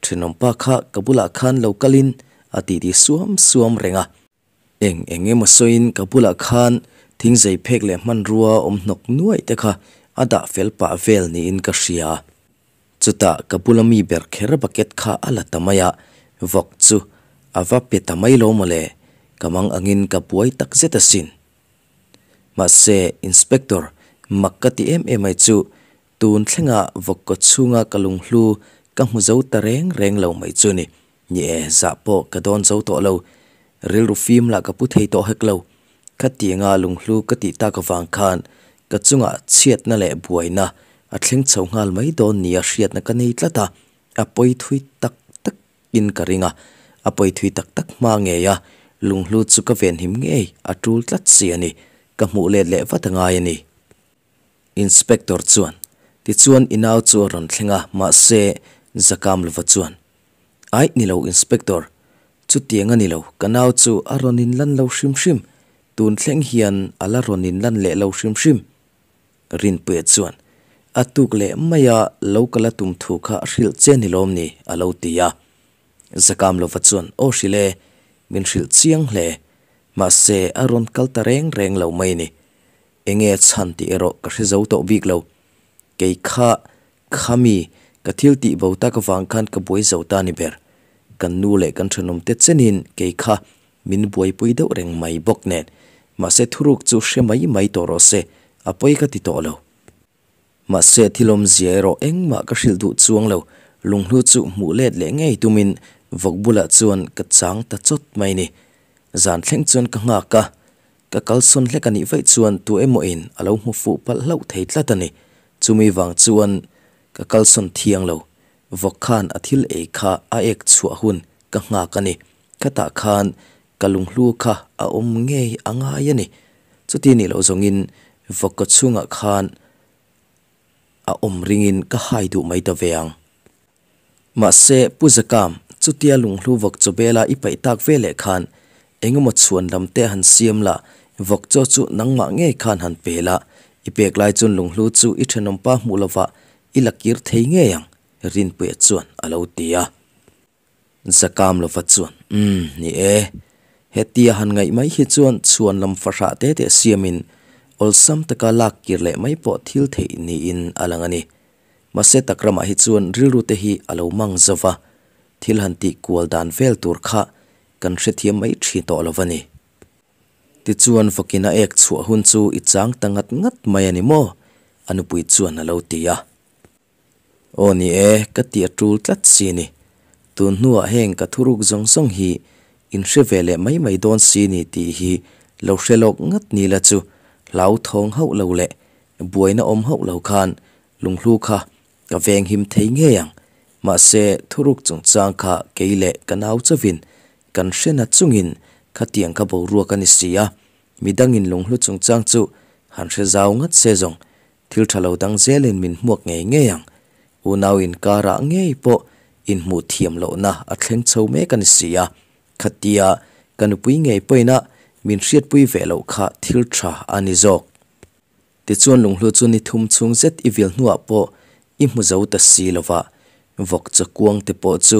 thenawmpa kha ka bulah khan lo kalin a titi suam suam reng a, Eng eng emaw sawiin ka bulah khan thingzei phek leh hmanrua awm hnawk nuaih te kha a dah fel pah vel niin ka hria. Chutah ka bula mi ber kher bucket kha a la ta mai a, vawk chu a va pe ta mai lo mawle, ka mang angin ka buai tak zet asin. Mahse, Inspector, mak ka ti em em ai chu tun thlenga vawk kaw chhunga ka lunghlu ka hmu zo ta reng reng lo mai chu ni. Ni e, zah pawh ka dawn zo tawh lo. Rilru fim lah ka pu thei tawh hek lo. Khatianga lunghlu ka tih tak avang khan ka chungah chhiatna leh buaina a thleng chho nghal mai dawn nia hriatna ka nei tlat a, a pawi thui tak tak in ka ring a, a pawi thui tak tak hma ngei a, lunghlu chu ka venhim ngei a tul tlat si a ni, ka hmuh let leh vat a ngai a ni. Inspector chuan, Tichuan i nau chu a rawn thleng a, mahse, Zakamlova chuan, Aih ni lo Inspector, chutiang a ni lo, ka nau chu a rawn inlan lo hrim hrim, tun thleng hian a la rawn inlan leh lo hrim hrim. Rinpuia chuan, A tuk leh maia lo kal a tum thu kha a hrilh che ni lawm ni? a lo ti a. Zakamlova chuan, Aw hrilh e, min hrilh chiang hle, mahse a rawn kal ta reng reng lo mai ni. Enge a chhan tih erawh ka hre zo tawh bik lo. Kei kha khami ka thil tih bo tak avang khan ka buai zo ta ni ber. Kan nu leh kan thenawmte chenin kei kha min buaipui deuh reng mai bawk nen. Mahse thuruk chu hre mai mai tawh rawh se, a pawi ka ti tawh lo. Mahse thil awmzia erawh engmah ka hrilh duh chuang lo. Lunghlu chu hmuh let leh ngei tumin vawk bulah chuan ka chang ta chawt mai ni. Zan thleng chuan ka nghak a, Ka kalsawn hlek a nih vaih chuan tu emaw in a lo hmu fuh palh hlauh thei tlat a ni. Chumi vang chuan ka kalsawn thiang lo. Vawk khan a thil ei kha a ek chhuah hun ka nghak a ni. Khatah khan ka lunghlu kha a awm ngei a ngai a ni. Chuti nih loh zawngin vawk kaw chhungah khan a awm ringin ka hai duh mai ta ve ang. Mahse, Pu Zakam, chutia lunghlu vawk chaw bela i paih tak ve leh khan engemaw chhuan lam te han siam la, vawk chaw chu nangmah ngei khan han pe la, i pek lai chuan lunghlu chu i thenawmpa hmuh lovah i la kir thei ngei ang, Rinpuia chuan a lo ti a. Zakam lova chuan, Umm, ni e. Hetia han ngaih mai hi chuan chhuan lam fahrah te te siamin awlsam taka lak kir leh mai pawh thil theih niin a lang a ni. Mahse tak ramah hi chuan rilru te hi a lo mang zo va, thil han tih kual dan vel tur kha kan hrethiam mai thin tawh lo va ni. Tichuan vawkin a ek chhuah hun chu i chang ta ngat ngat mai a ni maw? A nupui chuan a lo ti a. Aw ni e, ka ti a tul tlat si ni. Tun hnuah heng ka thuruk zawng zawng hi in hre ve leh mai mai dawn si ni tih hi lo hre lawk ngat ni la chu hlauthawng hauh lo leh buaina awm hauh lo khan Lunghlu kha ka venghim thei ngei ang, mahse thuruk chungchang kha kei leh ka nau chauhin kan hre na chungin khatiang kha boruak a ni si a, midangin lunghlu chungchang chu han hre zau ngat se zawng thil tha lo dang zelin min hmuak ngei ngei ang. Unau inkarah ngei pawh inhmuh thiam lohna a thleng chho mek a ni si a, khatia ka nupui ngei pawhin a min hriatpui ve loh kha thil tha a ni zawk. Tichuan lunghlu chu ni thum chhung zet i vil hnuah pawh i hmu zo ta si lo va, vawk chaw kuang te pawh chu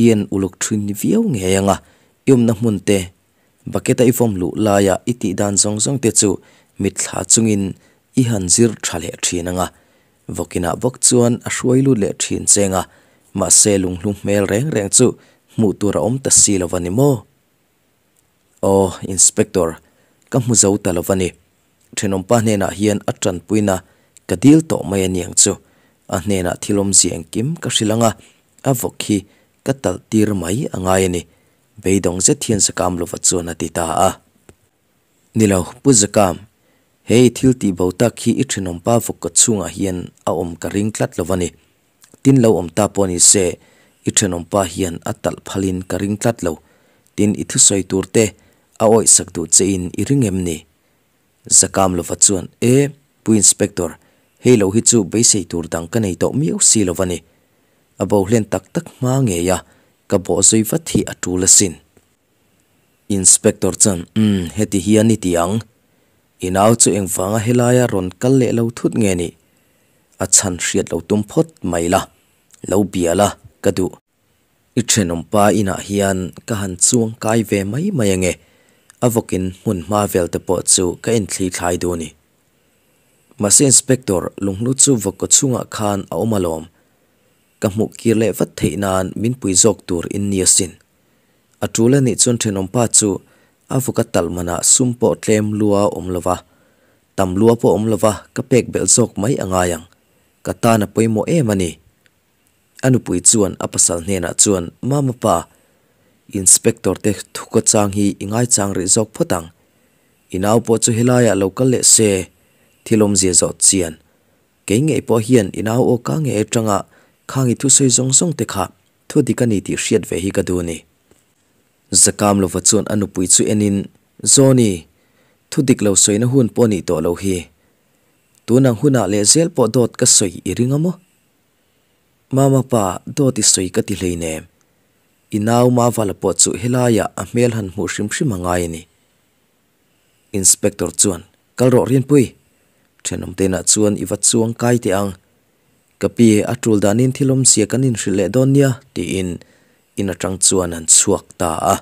i en uluk thin viau ngei ang a, i awmna hmun te, bucket a i vawm luh laia i tih dan zawng zawng te chu mitthla chungin i han zir tha leh thin ang a. Vawkinah bawk chuan a hruai lut leh thin cheng a, Mahse lunghlu hmel reng reng chu hmuh tur a awm ta si lo a ni maw? Aw, Inspector, ka hmu zo ta lo a ni. Thenawmpa hnenah hian a tanpuina ka dil tawh mai a niang chu. A hnenah thil awmzia engkim ka hrilh ang a, a vawk hi ka talh tir mai a ngai a ni, beidawng zet hian Zakamlova chuan a ti ta a. Ni lo, Pu Zakam, he i thil tih bo tak hi i thenawmpa vawk ka chhungah hian a awm ka ring tlat lo a ni. Tin lo awm ta pawh ni se, i thenawmpa hian a talh phalin ka ring tlat lo. Tin i thusawi tur te a awihsak duh che in i ring em ni? Zakamlova chuan, E, Pu Inspector, hei lo hi chu beisei tur dang ka nei tawh miau si lo a ni. A bo hlen tak tak hma ngei a, ka bawhzui vat hi a tul asin. Inspector chuan, Umm, heti hian i ti ang. I nau chu engvanga helaia rawn kal leh lo thut nge nih? A chhan hriat lo tum phawt mai la, lo bia la ka duh. I thenawmpa inah hian ka han chuang kai ve mai mai ange, a vawkin hmun hma vel te pawh chu ka inthli thlai duh ni. Mahse Inspector lunghlu chu vawk kaw chhungah khan a awm alawm. Ka hmuh kir leh vat theih nan min pui zawk tur in ni asin. A tul a nih chuan thenawmpa chu a vawk a talh manah sum pawh tlem lua awm lova, tam lua pawh awm lova ka pek belh zawk mai a ngai ang. Ka tan a pawimawh em a ni. A nupui chuan a pasal hnenah chuan, Mama pa, Inspector te thuka chang hi i ngaichang rih zawk phawt ang. I nau pawh chu helaiah lo kal leh se, thil awmzia zawh chian. Kei ngei pawh hian i nau aw ka ngei atanga khang i thusawi zawng zawng te kha thu dik a ni tih hriat ve hi ka duh a ni. Zakamlova chuan a nupui chu enin, Zawni, thu dik lo sawina hun pawh nih tawh lo hi. Tunang hunah leh zel pawh dawt ka sawi i ring a maw? Mama pa, dawt i sawi ka ti hleinem. I nau Mavala pawh chu helaiah a hmel han hmuh hrim hrim a ngai a ni. Inspector chuan, Kal rawh Rinpui, thenawmte inah chuan i va chuang kai teh ang. Ka pi, a tul danin thil awmzia kan inhrilh leh dawn nia, tiin in atang chuan an chhuak ta a.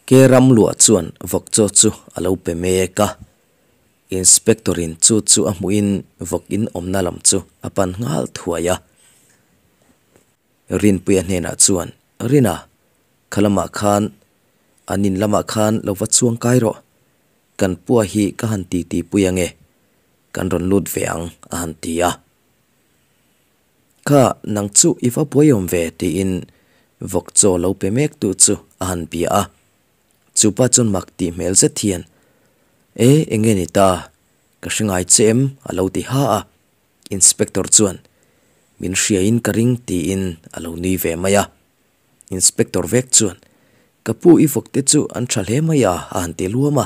Ke ram luah chuan vawk chaw chu a lo pe mek a. Inspector-in chu chu a hmuhin vawk in awmna lam chu a pan nghal thuai a. Rinpuia hnenah chuan, Rina, kha lamah khan An in lamah khan lo va chuang kai rawh, kan pua hi ka han ti ti pui ange, kan rawn lut ve ang a han ti a. Kha nang chu i va buai awm ve tiin vawk chaw lo pe mek tu chu a han bia a. Chupa chuan mak tih hmel zet hian, E enge ni ta, ka hre ngai che em a lo ti ha a. Inspector chuan, Min hriain ka ring tiin a lo nui ve mai a. Inspector vek chuan, Ka pu i vawk te chu an tha hle mai a, a han ti luam a.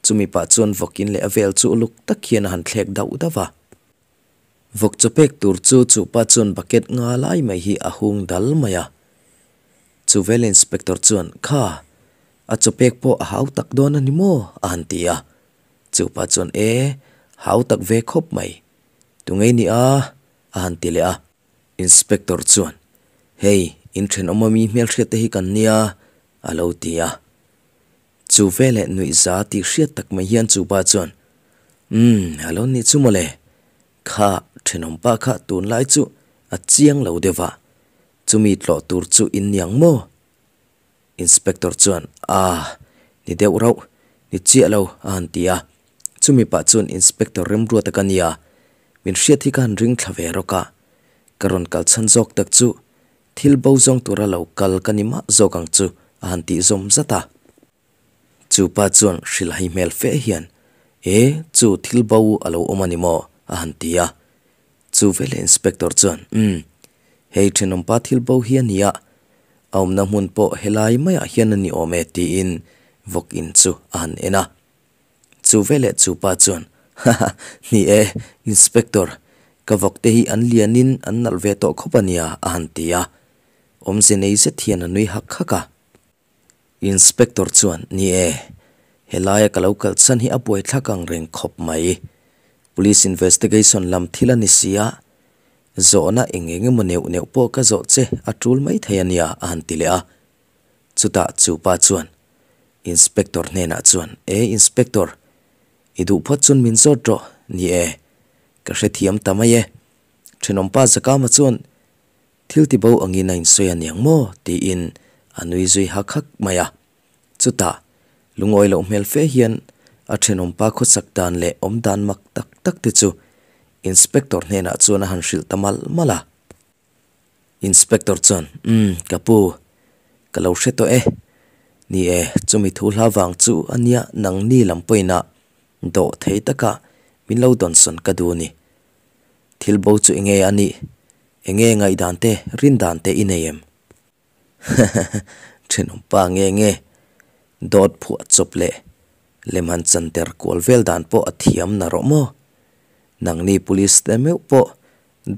Chumi pah chuan vawkin leh a vel chu uluk tak hian a han thlek dauh dauh a. Vawk chaw pek tur chu chupa chuan bucket nga lai mai hi a hung dal mai a. Chu vel inspector chuan, Kha, a chaw pek pawh a hau tak dawn a ni maw? a han ti a. Chupa chuan, E, hau tak ve khawp mai. Tungei ni a? a han ti leh a. Inspector chuan, Hei, in thenawm ami hmelhriat te hi kan nia, a lo ti a. Chu veleh nuihza tih hriat tak mai hian chupa chuan, Umm, a lo nih chu mawle. Kha thenawm pa kha tunlai chu a chiang lo deuh a, chumi tlawh tur chu in niang maw? Inspector chuan, Aah, ni deuh rauh, ni chiah lo, a han ti a. Chumi pah chuan Inspector Remruata ka nia, min hriat hi ka han ring thla ve rawk a. Ka rawn kal chhan zawk tak chu thil bo zawng tura lo kal ka ni mah zawk ang chu, a han tih zawm zat a. Chu pa chuan hrilhai hmel fe hian, E, chu thil bo a lo awm a ni maw? a han ti a. Chu veleh Inspector chuan, Umm, hei thenawmpa thil bo hi a nia, a awmna hmun pawh helai maiah hian a ni awm e tiin vawk in chu a han en a. Chu veleh chu pa chuan, Haha, ni e, Inspector, ka vawk te hi an lianin an nalh ve tawh khawp a nia a han ti a. Awmze nei zet hian a nui hak hak a. Inspector chuan, Ni e, helaia ka lo kal chhan hi a buaithlak ang reng khawp mai. Police investigation lam thil a ni si a, zawhna eng eng emaw neuh neuh pawh ka zawh che a tul mai thei a nia, a han ti leh a. Chutah chu pa chuan Inspector hnenah chuan, E Inspector, i duh phawt chuan min zawt rawh, ni e, ka hrethiam ta mai e. Thenawmpa Zakama chuan. Thil tibo angin a insawi a niang maw? tiin a nui zui hak hak mai a. Chutah, lungawi loh hmel fe hian a thenawmpa khawsak dan leh awm dan mak tak tak te chu Inspector hnenah chuan a han hrilh ta malh malh a. Inspector chuan, Umm, ka pu, ka lo hre tawh e. Ni e, chumi thu hla vang chu a nia nangni lam pawhin a dawh thei taka min lo dawnsawn ka duh a ni. Thil bo chu enge a nih? Enge ngaihdan te, rindan te i nei em? Thenawmpa nge nge dawt phuah chawp leh lem han chanter kual vel dan pawh a thiam na rawh maw? Nangni police te meuh pawh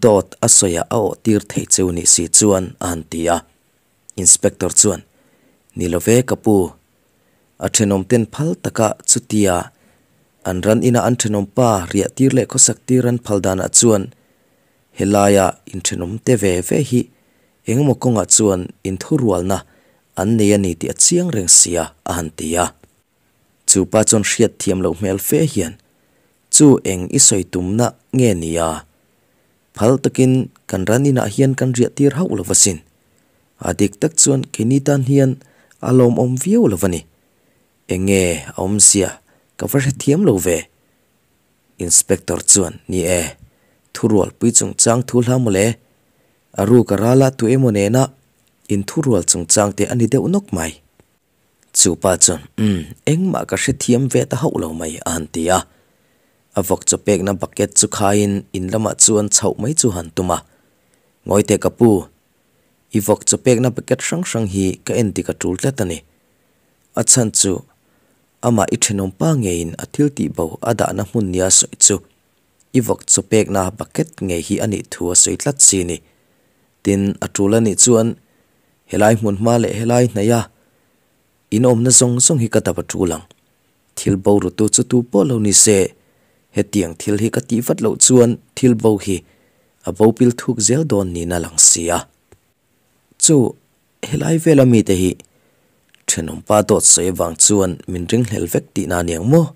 dawt a sawiah a awh tir thei cheu nih si chuan a han ti a. Inspector chuan, Ni lo ve ka pu, a thenawm ten phal taka chutia an ran ina an thenawmpa riah tir leh khawsak tir an phal danah chuan Helaia inthenawm te ve ve hi engemaw kawngah chuan inthurualna an nei a ni tih a chiang reng sia a han ti a. Chu pa chuan hriat thiam loh hmel fe hian, Chu eng i sawi tumna nge ni a? Phal takin kan ran inah hian kan riah tir hauh lo asin. A dik tak chuan keini tan hian a lawmawm viau lo a ni. Enge a awmzia ka va hrethiam lo ve. Inspector chuan, Ni e, thurualpui chungchang thu hla mawle. A ruk a rala tu emaw nena inthurual chungchang te a ni deuh nawk mai. Chu pa chuan, Umm, engmah ka hrethiam ve ta hauh lo mai, a han ti a. A vawk chaw pekna bucket chu khaiin in lamah chuan chhoh mai chu han tum a. Ngawi teh ka pu, i vawk chaw pekna bucket hrang hrang hi ka en dik a tul tlat a ni. A chhan chu Amah i thenawmpa ngeiin a thil tih bo a dahna hmun nia sawi chu i vawk chaw pekna bucket ngei hi a nih thu a sawi tlat si ni. Tin, a tul a nih chuan helai hmun hma leh helai hnaih a in awmna zawng zawng hi ka dap a tul ang. Thil bo rutu chu tu pawh lo ni se, hetiang thil hi ka tih vat loh chuan thil bo hi a bo pil thuk zel dawn niin a lang si a. Chu Helai vela mite hi thenawmpa dawt sawi avang chuan min ringhlel vek tihna a niang maw?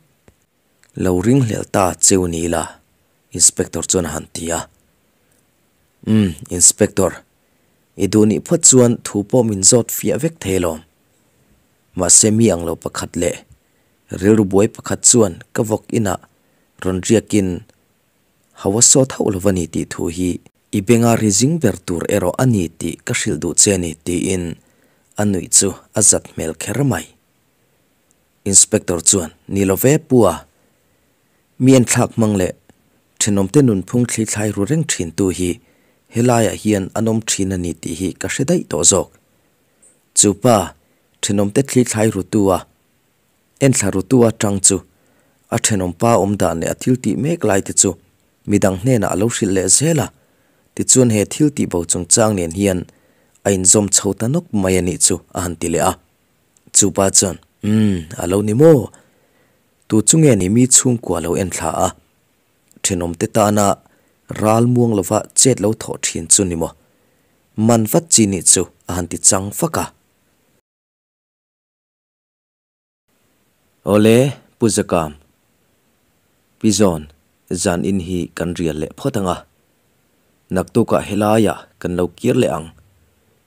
Lo ringhlel ta cheu ni ila, Inspector chuan a han ti a. Umm, Inspector, i duh nih phawt chuan thu pawh min zawt fiah vek thei alawm. Mahse mi ang lo pakhat leh rilru buai pakhat chuan ka vawk inah rawn riakin Hawa sawt hauh lo va ni tih thu hi i benga ri zing ber tur erawh a ni tih ka hrilh duh che a ni tiin a nuih chu a zat hmel kher mai. Inspector chuan, Ni lo ve pu a, mi enthlak hmang leh thenawmte nunphung thli thlai ru reng thintu hi helaiah hian an awm thin a ni tih hi ka hre daih tawh zawk. Chu pa thenawmte thli thlai rutu a Enthla rutu atang chu a thenawmpa awm dan leh a thil tih mek lai te chu midang hnenah a lo hrilh leh zel a, tichuan he thil tih bo chungchang nen hian a inzawm chho ta nawk mai a nih chu a han ti leh a. Chupa chuan, Umm, a lo ni maw? Tu chu nge ni mi chhungkua lo enthla a, thenawmte tana ral muang lova chet lo thawh thin chu ni maw? Man vat chi nih chu a han ti chang fak a. Awle, Pu Zakam, Pi Zawn, zan in hi kan rial leh phawt ang a. Naktukah helaiah kan lo kir leh ang.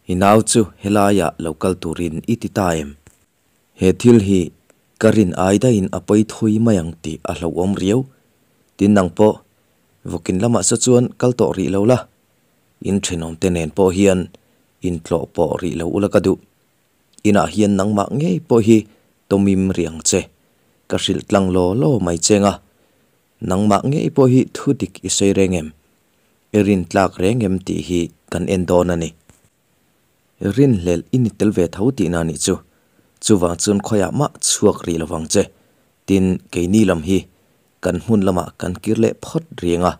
I nau chu helaiah lo kal turin i ti ta em? He thil hi ka rin ai daihin a pawi thui mai ang tih a hlauhawm riau. Tin nang pawh, vawkin lamah saw chuan kal tawh rih lo la. In thenawmte nen pawh hian intlawh pawh rih lo ula ka duh. Inah hian nangmah ngei pawh hi tawmim riang che, ka hrilh tlang law law mai cheng a, nangmah ngei pawh hi thu dik i sawi reng em? I rin tlak reng em tih hi kan en dawn a ni. Rinhlelh i ni tel ve tho tihna nih chu, chuvang chuan khawiah mah chhuak rih lovang che, tin keini lam hi kan hmun lamah kan kir leh phawt riang a,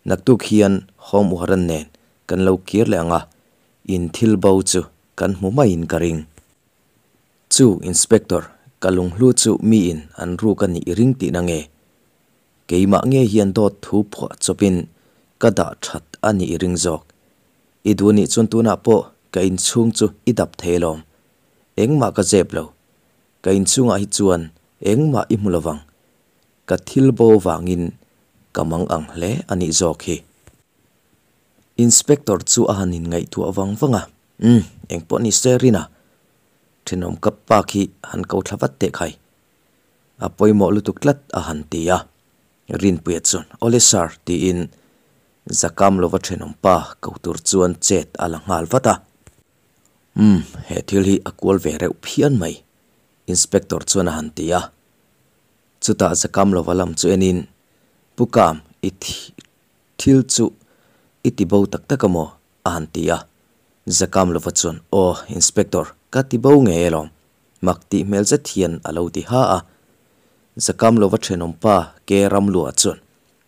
naktuk hian Home Uharan nen kan lo kir leh ang a, in thil bo chu Kan hmu maiin ka ring. Chu, Inspector, ka lunghlu chu miin an ruk a nih i ring tihna nge? Keimah nge hian dawt thu phuah chawpin ka dah that a nih i ring zawk? I duh nih chuan tunah pawh ka inchhung chu i dap thei alawm. Engmah ka zep lo. Ka inchhungah hi chuan engmah i hmu lovang. Ka thil bo vangin ka mang ang hle a nih zawk hi. Inspector chu a han inngaihtuah vang vang a, Umm, engpawh ni se Rina, thenawm ka pa khi han ko thla vat teh khai. A pawimawh lutuk tlat a han ti a. Rinpuia chuan, Awle sir tiin Zakam lova thenawm pa ko tur chuan chet a la nghal vat a. Umm, he thil hi a kual ve reuh phian mai Inspector chuan a han ti a. Chutah Zakam lova lam chu enin, Pu Kam, i thil chu i ti bo tak tak a maw? a han ti a. Zakam lova chuan, Aw, Inspector, ka ti bo ngei alawm, mak tih hmel zet hian a lo ti ha a. Zakam lova thenawm pa Ke Ramlua chuan,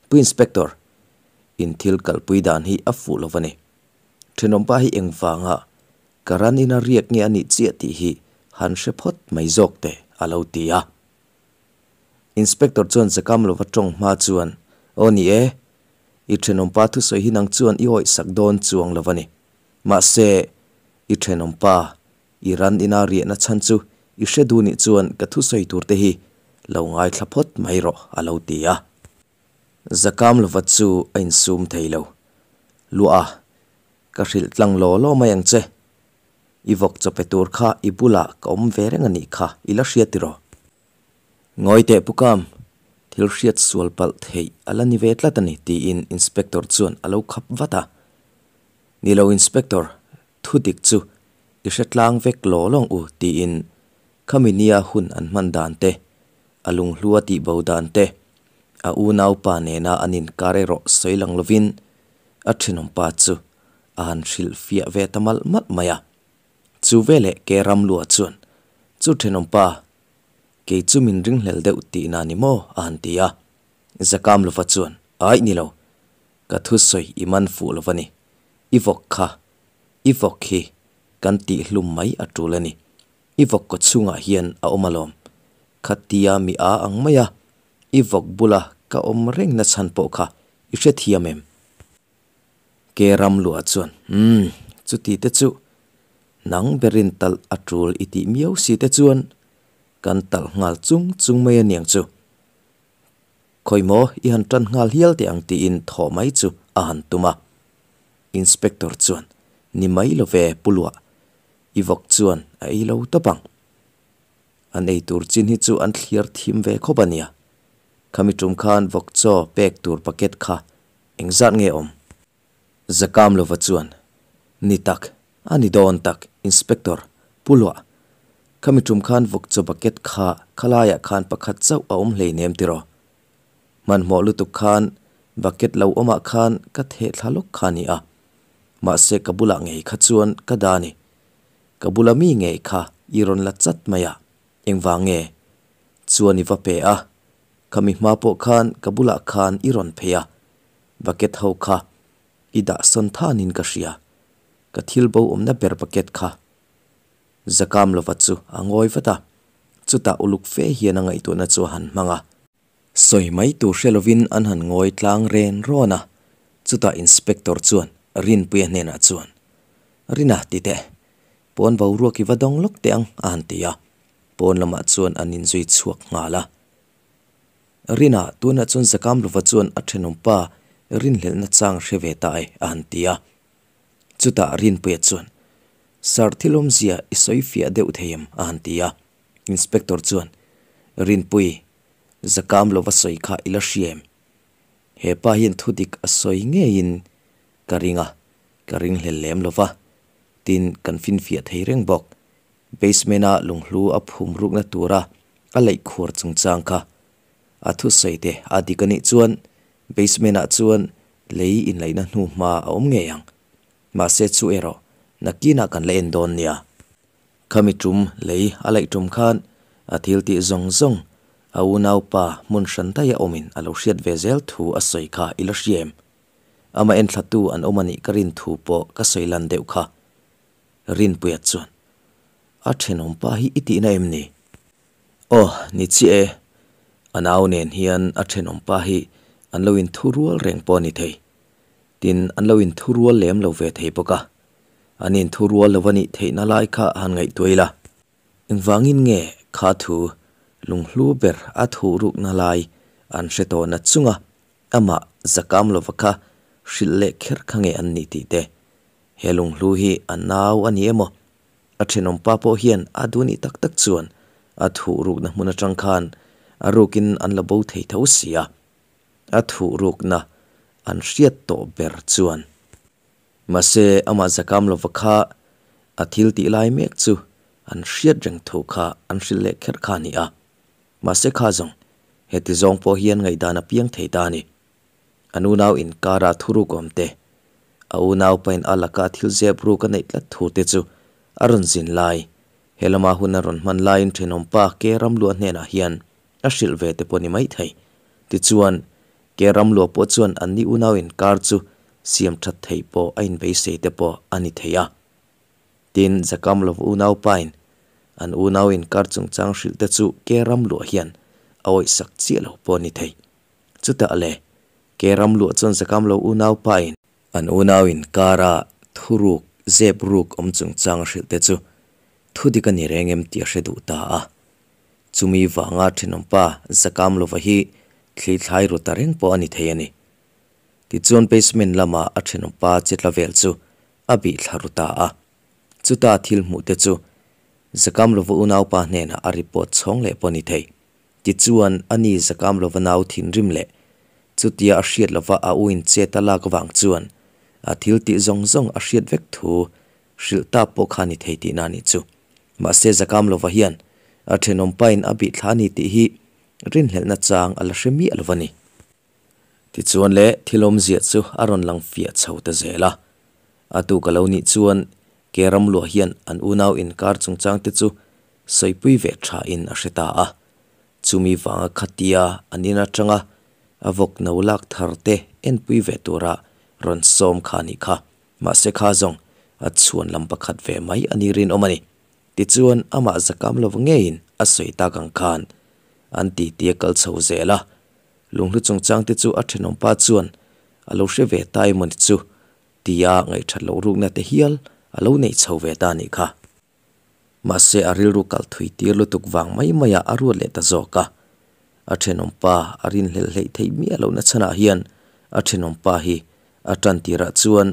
Pu Inspector, in thil kalpui dan hi a fuh lo va ni. Thenawm pa hi engvanga ka ran ina riak nge a nih chiah tih hi han hre phawt mai zawk teh, a lo ti a. Inspector chuan Zakam lova tawng hma chuan, Aw ni e, i thenawmpa thusawi hi nang chuan i awih sak dawn chuang lo a ni. Mahse, i thenawmpa i ran ina riahna chhan chu i hre duh nih chuan ka thusawi tur te hi lo ngaithla phawt mai rawh, a lo ti a. Zakam lova chu a insum thei lo. Luah a, ka hrilh tlang law law mai ang che. I vawk chaw pe tur kha i bulah ka awm ve reng a nih kha, i la hria tiraw? Ngawi teh Pu Kam, thil hriat sual palh theih a la ni ve tlat a ni tiin Inspector chuan a lo khap vat a. Ni lo Inspector, thu dik chu i hre tlang vek law lawng u tiin khami nia hun an hman dan te, a lunghlua tih bo dan te, a unaupa nena an inkar erawh sawi lang lovin a thenawmpa chu a han hrilh fiah ve ta malh malh mai a. Chu veleh ke Ramlua chuan, Chu thenawmpa, kei chu min ringhlel deuh tihna ni maw? a han ti a. Zakamlova chuan, Aih ni lo, ka thusawi i man fuh lo va ni. I vawk kha, i vawk hi kan tihhlum mai a tul a ni. I vawk kaw chhungah hian a awm alawm. Khatia mi a ang mai a, i vawk bula ka awm reng na chhan pawh kha i hrethiam em? Ke Ramluah chuan, Umm, chuti te chu nang berin talh a tul i tih miau si te chuan kan talh nghal chung chung mai a niang chu. Khawi maw i han tan nghal hial teh ang tiin thawh mai chu a han tum a. Inspector chuan, Ni mai lo ve Pu Luah, i vawk chuan a ei lo tawp ang. An ei tur chin hi chu an thliar thim ve khawp a nia. Khami tum khan vawk chaw pek tur packet kha Engzat nge awm? Zakam lova chuan, Ni tak, a ni dawn tak, Inspector, Pu Luah. Khami tum khan vawk chaw bucket kha khalaiah khan pakhat chauh a awm hleinem tiraw? Hmanhmawh lutuk khan bucket lo awmah khan ka theh thla lawk kha ni a. Mahse ka bulah ngei kha chuan ka da ni. Ka bula mi ngei kha i rawn la chat mai a, engvang nge? Chuan i va pe a, Khami hma pawh khan ka bulah khan i rawn phei a, bucket ho kha i dah sawn thanin ka hria. Ka thil bo awmna ber bucket kha. Zakam lova chu a ngawi vat a, chutah uluk fe hian a ngaihtuahna chu a han hmang a. Sawi mai tur hre lovin an han ngawi tlang ren rawn a, chutah Inspector chuan Rinpuia hnenah chuan, Rina ti teh, pawn boruak i va dawng lawk teh ang a han ti a. Pawn lamah chuan an inzui chhuak nghal a. Rina, tunah chuan Zakamlova chuan a thenawmpa rinhlelhna chang hre ve ta e, a han ti a. Chutah Rinpuia chuan, Sir, thil awmzia i sawi fiah deuh thei em? a han ti a. Inspector chuan, Rinpui, Zakamlova sawi kha i la hria em? He pa hian thudik a sawi ngeiin ka ring a, ka ringhlel lem lova, tin kan finfiah thei reng bawk. Basement-a lunghlu a phum rukna tura a leih khuar chungchang kha a thusawi te a dik a nih chuan basement-ah chuan lei inlaihna hnu hma a awm ngei ang. Mahse chu erawh nakinah kan la en dawn nia. Khami tum lei a laih tum khan a thil tih zawng zawng a unaupa hmun hran daih a awmin a lo hriat ve zel thu a sawi kha i la hria em? Amah enthlatu an awm a nih ka rin thu pawh ka sawi lan deuh kha. Rinpuia chuan, A thenawmpa hi i tihna em ni? Aw, ni chiah e. A nau nen hian a thenawmpa hi an lo inthu rual reng pawh a ni thei. Tin, an lo inthu rual lem lo ve thei bawk a. An inthu rual lo a nih theihna lai kha han ngaihtuah ila. Engvangin nge kha thu lunghlu ber a thuh rukna lai an hre tawhna chunga amah Zakamlova kha hrilh leh kher kha nge an nih tih te, he lunghlu hi a nau a ni emaw, a thenawmpa pawh hian a duh nih tak tak chuan a thuh rukna hmun atang khan a rukin an la bo thei tho si a, a thuh rukna an hriat tawh ber chuan. Mahse amah zakam lova kha a thil tih lai mek chu an hriat reng thu kha an hrilh leh kher kha a ni a. Mahse kha zawng heti zawng pawh hian ngaihdan a piang thei ta a ni. An unau inkara thuruk awm te, a unaupain a laka thil zep ruk a neih tlat thu te chu a rawn zin lai, he lama hun a rawn hman laiin thenawmpa Ke Ramluah hnenah hian a hrilh ve te pawh ni mai thei. Tichuan, Ke Ramluah pawh chuan anni unau inkar chu siam that theih pawh a inbeisei te pawh a ni thei a. Tin, Zakamlova unaupain an unau inkar chungchang hrilh te chu Ke Ramluah hian a awihsak chiah lo pawh a ni thei. Chutah le, Ke Ramluah chuan Zakamlo unaupain an unau inkara thuruk, zep ruk awm chungchang a hrilh te chu thudik a ni reng em tih a hre duh ta a. Chumi vanga thenawmpa Zakamlova hi thli thlai ru ta reng pawh a ni thei a ni. Tichuan basement lama a thenawmpa che tla vel chu a bih thla ru ta a. Chuta thil hmuh te chu Zakamlova unaupa hnenah a report chhawng leh pawh a ni thei. Tichuan ani Zakamlova nau thinrim leh chutia a hriat lova a u in chet a lak avang chuan a thil tih zawng zawng a hriat vek thu hrilh ta pawh kha a ni thei tihna a nih chu. Mahse Zakamlova hian a thenawmpain a bih thla a ni tih hi rinhlelhna chang a la hre miah lo a ni. Tichuan le, thil awmzia chu a rawn lang fiah chho ta zel a. A tuk a lo nih chuan ke ramluah hian an unau inkar chungchang te chu sawipui ve tha in a hre ta a. Chumi vanga khatia an in atanga a vawk no lak thar te enpui ve tura rawn sawm kha a nih kha. Mahse kha zawng a chhuan lam pakhat ve mai a ni rinawm a ni. Tichuan amah zakam lova ngeiin a sawi tak ang khan an titi a kal chho zel a. Lunghlu chungchang te chu a thenawmpa chuan a lo hre ve ta emaw ni chu tia ngaihthat loh rukna te hial a lo nei chho ve ta a nih kha. Mahse a rilru kal thui tir lutuk vang mai maiah a ruat leh ta zawk a. A thenawmpa a rinhlelh hleih theih miah lohna chhanah hian a thenawmpa hi a tan tirah chuan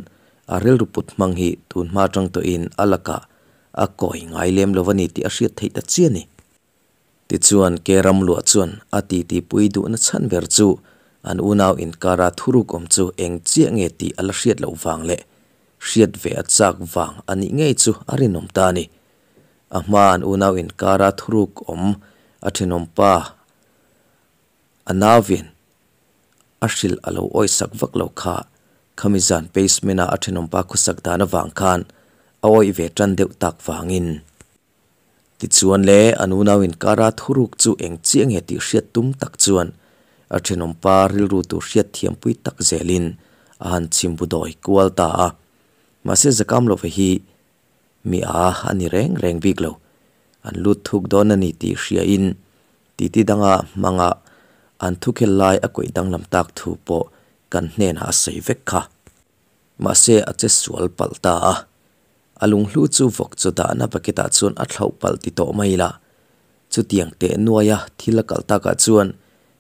a rilru put hmang hi tunhma atang tawhin a lakah a kawi ngai lem lo a ni tih a hriat theih ta chiah a ni. Tichuan, ke ramluah chuan a titipui duhna chhan ber chu an unau inkara thuruk awm chu eng chiah nge tih a la hriat loh vang leh hriat ve a chak vang a nih ngei chu a rinawm ta a ni. A hma an unau inkara thuruk awm a thenawmpa a nauvin a hrilh a lo awisak vak lo kha khami zan basement-a a thenawmpa khawsak dan avang khan a awih ve tan deuh tak vangin. Tichuan le, an unau inkara thuruk chu eng chiah nge tih hriat tum tak chuan a thenawmpa rilru tur hriat thiampui tak zelin a han chhimbu dawi kual ta a. Mahse Zakamlova hi mi a a ni reng reng bik lo. An lut thuk dawn a ni tih hriain titi danga hmanga an thukhel lai a kawih danglam tak thu pawh kan hnenah a sawi vek kha. Mahse a che sual palh ta a. A lunghlu chu vawk chaw dahna bucket ah chuan a thlauh palh ti tawh mai la. Chutiang teh nuaia thil a kalh takah chuan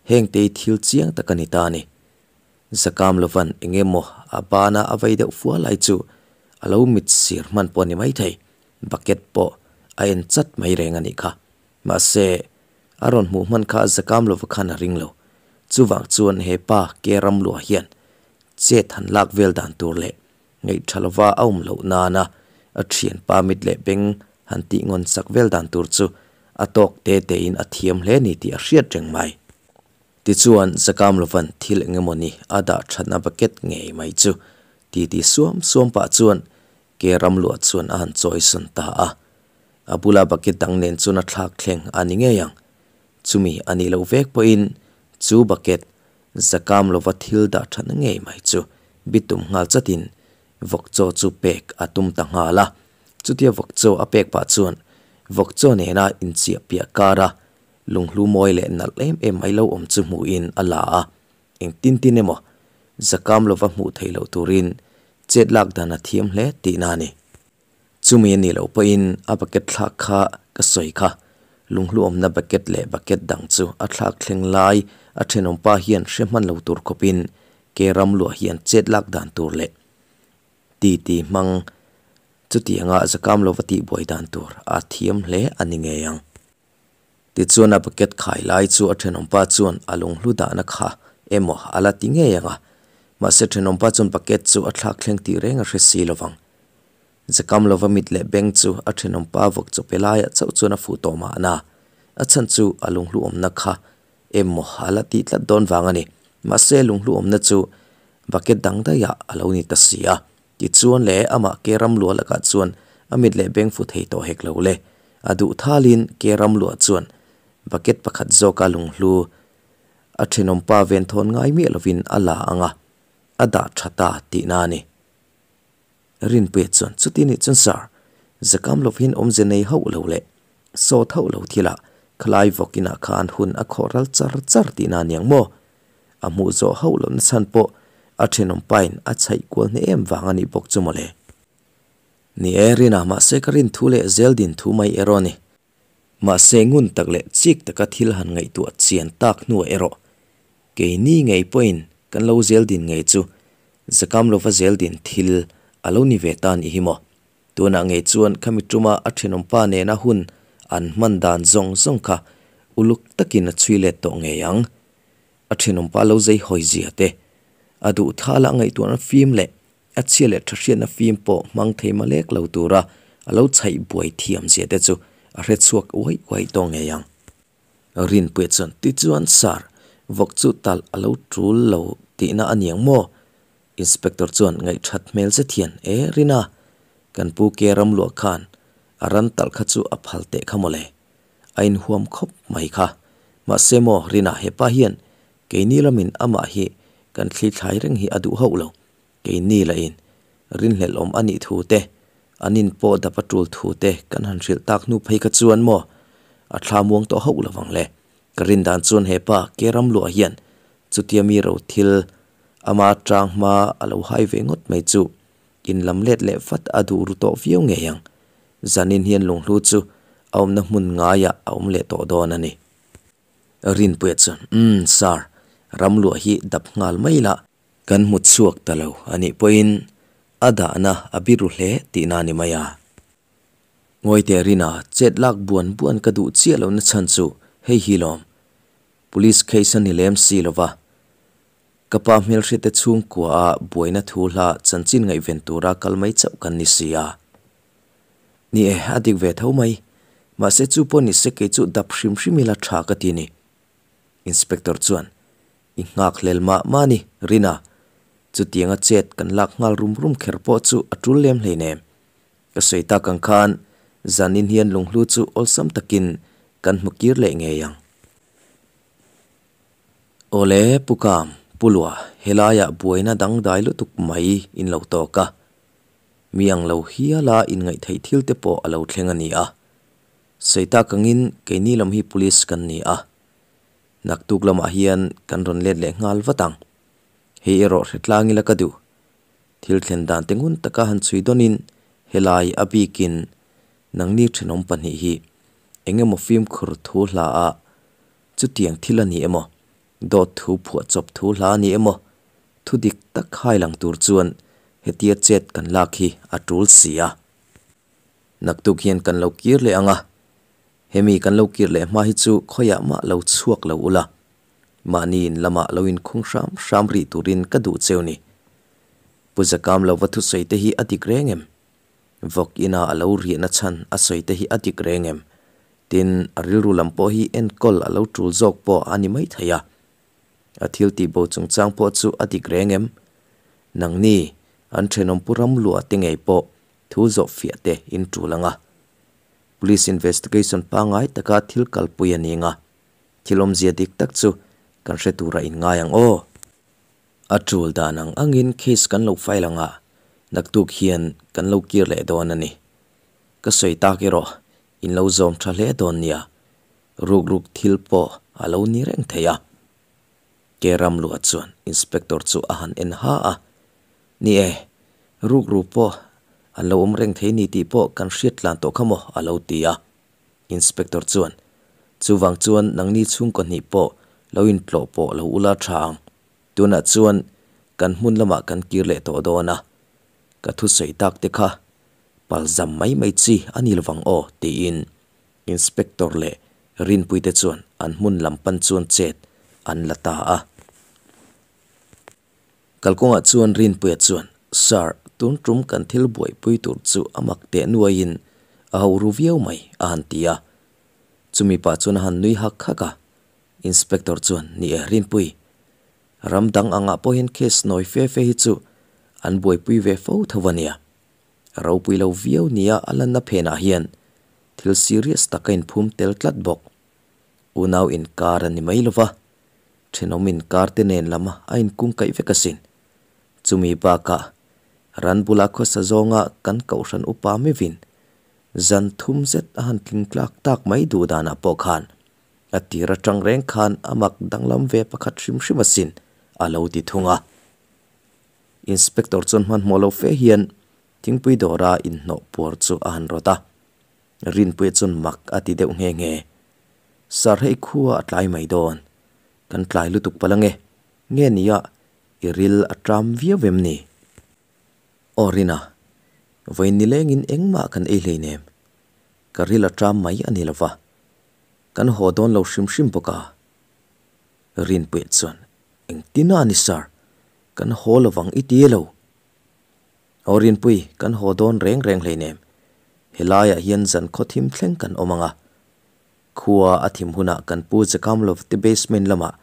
heng te hi thil chiang tak a ni ta a ni. Zakam lovan eng emaw a bana a vei deuh fua lai chu a lo mit sir hman pawh a ni maithei, bucket pawh a en chat mai reng a nih kha. Mahse, a rawn hmuh hman kha Zakam lova khan a ring lo. Chuvang chuan he pa ke ramluah hian chet han lak vel dan tur leh Ngaihtha lova a awm loh nana a thianpa mit leh beng han tih ngawn sak vel dan tur chu a tawk te tein a thiam hle ni tih a hriat reng mai. Tichuan, Zakam lovan thil eng emawni a dah thatna bucket ngei mai chu titi suam suam pah chuan ke ramluah chuan a han chawi sawn ta a. A bula bucket dang nen chuan a thlak thleng a ni ngei ang. Chumi a nih loh vek pawhin chu bucket Zakam lova thil dah thatna ngei mai chu bitum nghal chatin vawk chaw chu pek a tum ta nghal a. Chutia vawk chaw a pek pah chuan vawk chaw nena inchiah piah kara lunghlu mawi leh nalh em em mai lo awm chu hmuhin a la a. Engtin tin emaw Zakam lova hmuh theih loh turin chet lak dan a thiam hle tihna a ni. Chumi a nih loh pawhin a bucket thlak kha ka sawi kha. Lunghlu awmna bucket leh bucket dang chu a thlak thleng lai a thenawmpa hian hre hman lo tur khawpin Ke Ramluah hian chet lak dan tur leh titi hmang chutianga zakam lova tihbuai dan tur a thiam hle a ni ngei ang. Tichuan a bucket khai lai chu a thenawmpa chuan a lunghlu dahna kha emaw a la ti ngei ang a, mahse thenawmpa chuan bucket chu a thlak thleng tih reng a hre si lovang. Zakam lova mit leh beng chu a thenawmpa vawk chaw pe laiah chauh chuan a fuh tawh mahna, a chhan chu a lunghlu awmna kha emaw a la tih tlat dawn vang a ni. Mahse lunghlu awmna chu bucket dang daihah a lo ni ta si a. Tichuan leh amah ke ramluah lakah chuan a mit leh beng fu thei tawh hek lo le. A duh thalin ke ramluah chuan bucket pakhat zawka lunghlu a thenawmpa venthawn ngai miah lovin a la ang a, a dah tha ta tihna a ni. Rinpuia chuan chuti nih chuan Sir, zakam lovin awmze nei hauh lo leh sawt hauh lo thilah khalai vawk inah khan hun a khawh ral char char tihna a niang maw? A hmuh zawh hauh lohna chhan pawh a thenawmpain a chhaih kual hne em vang a nih bawk chu mawle. Ni e, Rina, mahse ka rin thu leh zel din thu mai erawh a ni. Mahse ngun tak leh chik taka thil han ngaihtuah chian tak hnuah erawh keini ngei pawhin kan lo zel din ngei chu zakam lova zel din thil a lo ni ve ta a nih hi maw. Tunah ngei chuan khami tuma a thenawmpa nena hun an hman dan zawng zawng kha uluk takin a chhui let tawh ngei ang. A thenawmpa lo zei hawi zia te, a duh thala a ngaihtuahna fim leh a chhia leh tha hriatna fim pawh hmang thei malek lo tura a lo chhaih buai thiam zia te chu a hre chhuak uai uai tawh ngei ang. Rinpuia chuan, Tichuan Sir, vawk chu talh a lo tul lo tihna a niang maw? Inspector chuan ngaihthat hmel zet hian, E Rina, kan pu ke ramluah khan a ran talh kha chu a phal teh kha mawle. A inhuam khawp mai kha. Mahse maw Rina hepa hian keini lamin amah hi kan thli thlai reng hi a duh hauh lo. Keini lahin rinhlelh awm a nih thu te, an in pawh dap a tul thu te kan han hrilh tak hnu phei kha chuan maw a thla muang tawh hauh lo vang le. Ka rin dan chuan hepa ke ram luah hian chutia mi ro thil ama tang hma a lo hai ve ngawt mai chu in lam let leh vat a duh ru tawh viau ngei ang. Zanin hian lunghlu chu a awmna hmun ngaiah a awm leh tawh dawn a ni. Rinpuia chuan, Umm, Sir, ram luah hi dap nghal mai la. Kan hmu chhuak ta lo a nih pawhin a dahna a biru hle tihna a ni mai a. Ngawite Rina chet lak buan buan ka duh chiah lohna chhan chu hei hi lawm. Police case a ni lem si lo va. Ka pa hmelhriate chhungkua a buaina thu hla chanchin ngaihven tura kal mai chauh kan ni si a. Ni e, a dik ve tho mai. Mahse chu pawh ni se kei chu dap hrim hrim ila tha ka ti ni. Inspector chuan, I nghak hlel mah mah ni, Rina. Chutianga chet kan lak nghal rum rum kher pawh chu a tul lem hleinem. Ka sawi tak ang khan zanin hian lunghlu chu awlsam takin kan hmu kir leh ngei ang. Awle, Pu Kam, Pu Lua, helaiah buaina dangdai lutuk mai in lo tawk a. Mi ang lo hiala inngaihtheih thil te pawh a lo thleng a ni a. Sawi tak angin keini lam hi Police kan ni a. Naktuk lamah hian kan rawn let leh nghal vat ang. Hei erawh hre tlang ila ka duh. Thil thlen dan te ngun taka han chhui dawnin helai a bikin nangni thenawm pahnih hi eng emaw fimkhur thu hla ah chutiang thil a ni emaw, dawt thu phuah chawp thu hla a ni emaw, thu dik tak hai lang tur chuan hetia chet kan lak hi a tul si a. Naktuk hian kan lo kir leh ang a, hemi kan lo kir leh hma hi chu khawiah mah lo chhuak lo ula, mahni in lamah lo inkhung hram hram rih turin ka duh cheu ni. Pu Zakam lova thusawi te hi a dik reng em? Vawk ina a lo riahna chhan a sawi te hi a dik reng em? Tin, a rilru lam pawh hi enkawl a lo tul zawk pawh a ni maithei a. A thil tihbo chungchang pawh chu a dik reng em? Nangni, an thenawm pu ram luah te ngei pawh thu zawh fiah te in tul ang a. Police investigation pangngai taka thil kalpui a ni ang a. Thil awmzia dik tak chu kan hre tura in ngai ang aw. A tul dan ang angin case kan lo file ang a, naktuk hian kan lo kir leh dawn a ni. Ka sawi tak erawh in lo zawm tha hle dawn nia, ruk ruk thil pawh a lo ni reng thei a. Ke Ramlua chuan Inspector chu a han en ha a, Ni e, ruk ru pawh an lo awm reng thei ni tih pawh kan hriat tlan tawh kha maw a lo ti a. Inspector chuan, Chuvang chuan nangni chhungkaw hnih pawh lo intlawh pawh lo ula tha ang. Tunah chuan Kan hmun lamah kan kir leh tawh dawn a, ka thusawi tak te kha palzam mai mai chi a ni lovang aw tiin Inspector leh Rinpuii te chuan an hmun lam pan chuan chet an la ta a. Kalkawngah chuan Rinpuia chuan, Sir, tun tum kan thil buaipui tur chu a mak teh nuaiin a ho ru viau mai a han ti a. Chumi pah chuan a han nui hak hak a. Inspector chuan, Ni e Rinpui, ram dang angah pawh hian case nawi fe fe hi chu an buaipui ve fo tho a nia. A ropui lo viau nia a lanna phenah hian thil serious tak a inphum tel tlat bawk. Unau inkar a ni mai lova, thenawm inkar te nen lam a inkungkaih vek asin. Chumi bakah ran bula khawsa zawnga kan kohhran upa mevin zan thum zet a han tling tlak tak mai duh danah pawh khan a tir atang reng khan a mak danglam ve pakhat hrim hrim asin a lo ti thung a. Inspector chuan hmanhmawh lo fe hian thingpui dawra inhnawh puar chu a han rawt a, Rinpuia chuan mak a ti deuh nghe nghe. Sir hei khua a tlai mai dawn, kan tlai lutuk palh ange, nge nia i ril a ṭam viau em ni? Aw Rina, vawiin nilengin engmah kan ei hleinem, ka ril a ṭam mai a ni lova, kan haw dawn lo hrim hrim bawk a. Rinpuia chuan, Engtin a ni sir? Kan haw lovang i ti elo? Aw Rinpui, kan haw dawn reng reng hleinem. Helaiah hian zan khaw thim thleng kan awm ang a. Khua a thim hunah kan pu Jakamlov te basement lamah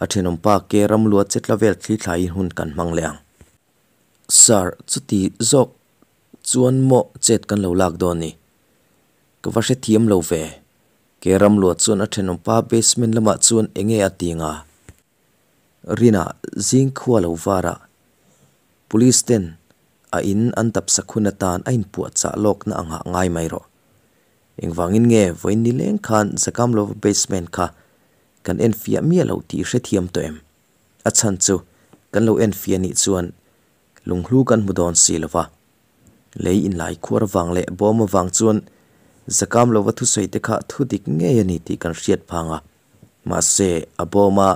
a thenawmpa ke ramlua chetla vel thli thlaiin hun kan hmang leh ang. Sir, chuti zawk chuan maw chet kan lo lak dawn ni? Ka va hrethiam lo ve. Ke ramlua chuan a thenawmpa basement lamah chuan enge a ti nga? Rina zing khua lo varah Police ten a in an dapsak hun atan a inpuahchah lawkna angah ngai mai rawh. Engvangin nge vawiin nileng khan Zakamlova basement kha kan enfiah miah loh tih i hrethiam tawh em? A chhan chu kan lo enfiah nih chuan lunghlu kan hmu dawn si lova. Lei inlai khuar avang leh bawm avang chuan Zakamlova thusawi te kha thudik ngei a ni tih kan hriat phang a. Mahse, a bawma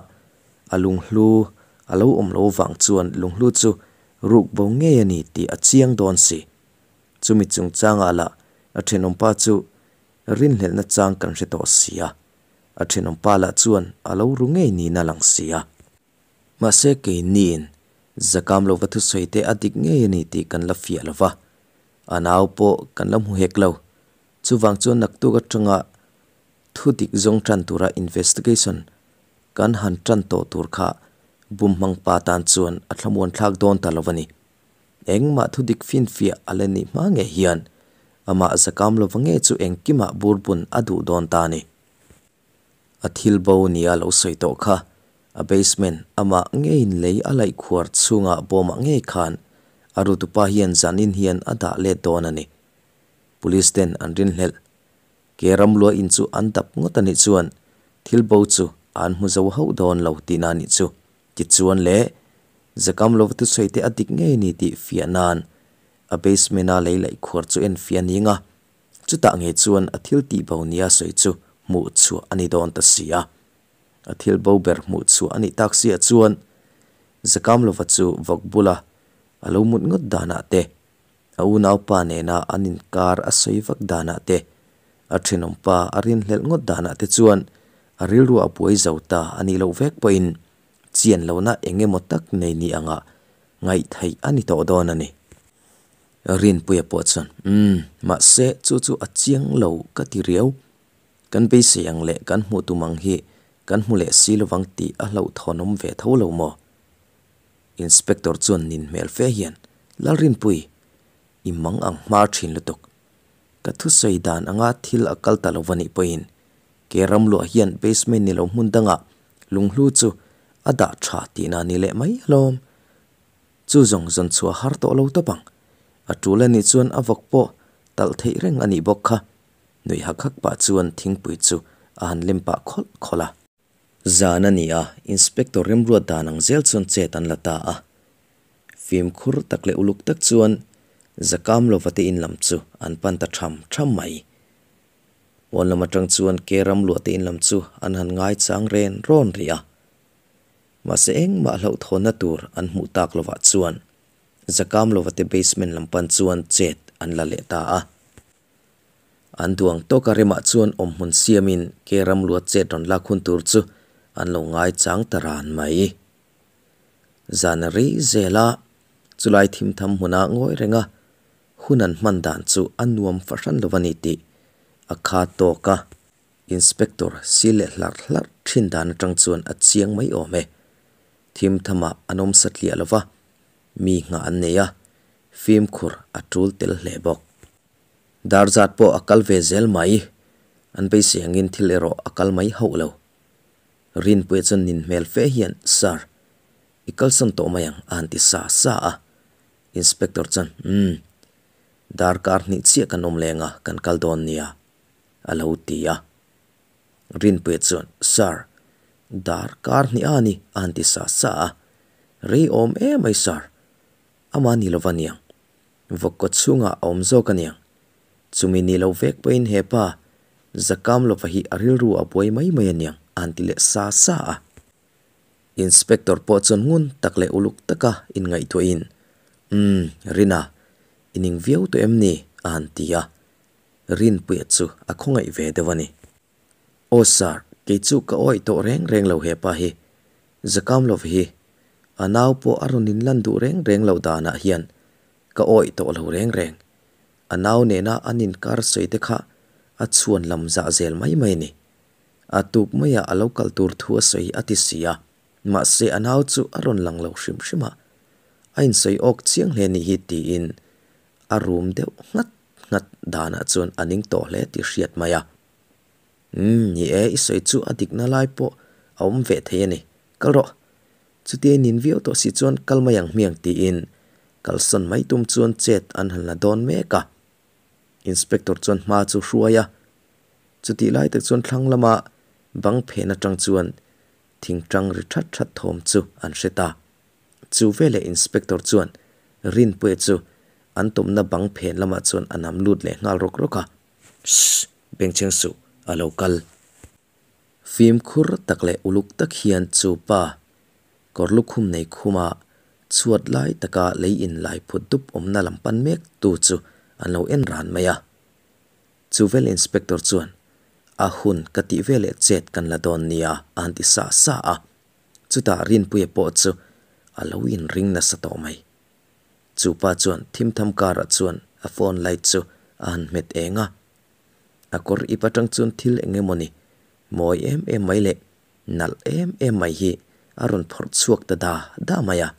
a lunghlu a lo awm lo vang chuan lunghlu chu ruk bo ngei a ni tih a chiang dawn si. Chumi chungchangah lah a thenawmpa chu rinhlelhna chang kan hre tawh si a, a thenawmpa lah chuan a lo ru ngei niin a lang si a. Mahse, keiniin zakam lova thusawi te a dik ngei a ni tih kan la fiah lo va, a nau pawh kan la hmu hek lo. Chuvang chuan naktuk atanga Thu dik zawng tan tura investigation kan han tan tawh tur kha bumhmang pa tan chuan a thlamuan thlak dawn ta lo a ni. Engmah thu dik finfiah a la nih hma ngei hian amah zakam lova nge chu engkimah burbun a duh dawn ta a ni. A thil bo nia lo sawi tawh kha a basement amah ngeiin lei a laih khuar chhungah bawmah ngei khan a rutupa hian zanin hian a dah let dawn a ni. Police ten an rinhlelh Ke ramlua in chu an dap ngawt a nih chuan thil bo chu an hmu zo hauh dawn lo tihna a nih chu. Tichuan le, Zakam lova thusawi te a dik ngei a ni tih fiah nan a basement a lei laih khuar chu en fiah a ni ang a, chutah ngei chuan a thil tih bo nia sawi chu hmuh chhuah a ni dawn ta si a. A thil bo ber hmuh chhuah a nih tak siah chuan Zakam lova chu vawk bula a lo mut ngawt danah te, A unaupa nena an inkar a sawi vak danah te, a thenawmpa a rinhlelh ngawt danah te chuan a rilru a buai zo ta a nih loh vek pawhin chian lohna eng emaw tak nei ni anga ngaih theih a ni tawh dawn a ni. Rinpuia pawh chuan, Umm, mahse chu chu a chiang lo ka ti riau. Kan beisei ang leh kan hmuh tum ang hi kan hmu leh si lovang tih a hlauhthawnawm ve tho lo maw? Inspector chuan nin hmel fe hian, Lalrinpui, i mang ang hma thin lutuk. Ka thusawi dan anga thil a kal ta lo va nih pawhin ke ramluah hian basement ni lo hmun dangah lunghlu chu a dah tha tihna ni leh mai alawm. Chu zawng zawn chhuah har tawh lo tawp ang. A tul a nih chuan a vawk pawh talh theih reng a nih bawk kha. Nui hak hak pah chuan thingpui chu a han lem pah khawlh khawlh a. Zan a ni a, Inspector remruat dan ang zel chuan chet an la ta a. Fimkhur tak leh uluk tak chuan Zakam lova te in lam chu an pan ta tham tham mai. Pawn lam atang chuan ke ramluah te in lam chu an han ngaichang ren rawn rih a. Mahse engmah hlauhthawnna tur an hmuh tak lovah chuan Zakamlova te basement lam pan chuan chet an la leh ta a. An duang tawka remah chuan awmhmun siamin ke ramluat chet rawn lak hun tur chu an lo ngaichang ta ran mai. Zan a rei zel a, chulai thimtham hmuna ngawi renga hun an hman dan chu a nuam fahran lo a ni tih a kha tawk a. Inspector si leh hlarh hlarh thin dan atang chuan a chiang mai awm e. Thimthamah an awm satliah lo va, mi nghah an nei a, fimkhur a tul tel hle bawk. Dar zat pawh a kal ve zel mai, an beisei angin thil erawh a kal mai hauh lo. Rinpuia chuan nin hmel fe hian, Sir, i kalsan tawh mai ang a han ti sa sa a. Inspector chuan, Umm, darkar hnih chiah kan awm leng a, kan kal dawn nia, a lo ti a. Rinpuia chuan, Sir, darkar hnih a ni, a han ti sa sa a. Rei awm em mai, Sir. Amah ni lova niang. Vawk kaw chhungah a awm zawk a niang. Chumi ni lo vek pawhin he pa Zakamlova hi a rilru a buai mai mai a niang, a han ti leh sa sa a. Inspector pawh chuan ngun tak leh uluk taka inngaihtuahin, Umm, Rina, i ning viau tawh em ni? a han ti a. Rinpuia chu a khawngaih ve deuh a ni. Aw sir, kei chu ka awih tawh reng reng lo hepa hi. Zakamlova hi a nau pawh a rawn inlan duh reng reng loh danah hian ka awih tawh lo reng reng. A nau nena an inkar sawi te kha a chhuan lam zah zel mai mai a ni. A tuk maiah a lo kal tur thu a sawi a ti si a, mahse a nau chu a rawn lang lo hrim hrim a. A insawi awk chiang hle nih hi tiin a rum deuh nghat nghat danah chuan a ning tawh hle tih hriat mai a. Umm, ni e, i sawi chu a dikna lai pawh a awm ve thei a ni. Kal rawh. Chutia i nin viau tawh si chuan kal mai ang hmiang tiin kalsawn mai tum chuan chet an han la dawn mek a. Inspector chuan hma chu hruai a. Chutih lai tak chuan thlang lama bang phen atang chuan thingtang ri that that thawm chu an hre ta. Chu veleh Inspector chuan Rinpuia chu an tawmna bang phen lamah chuan a nam lut leh nghal rawk rawk a. Shh! Bengchheng suh, a lo kal. Fimkhur tak leh uluk tak hian chu pa kawr lukhum nei khuma chhuat lai taka lei in lai phut dup awmna lam pan mek tu chu an lo en ran mai a. Chu vel Inspector chuan, A hun ka tih veleh chet kan la dawn nia a han ti sa sa a. Chutah Rinpuia pawh chu a lo inring nasa tawh mai. Chu pa chuan thimtham karah chuan a phone light chu a han hmet eng a. A kawr ip atang chuan thil eng emawni mawi em em mai leh nalh em em mai hi a rawn phawrh chhuak ta da da mai a.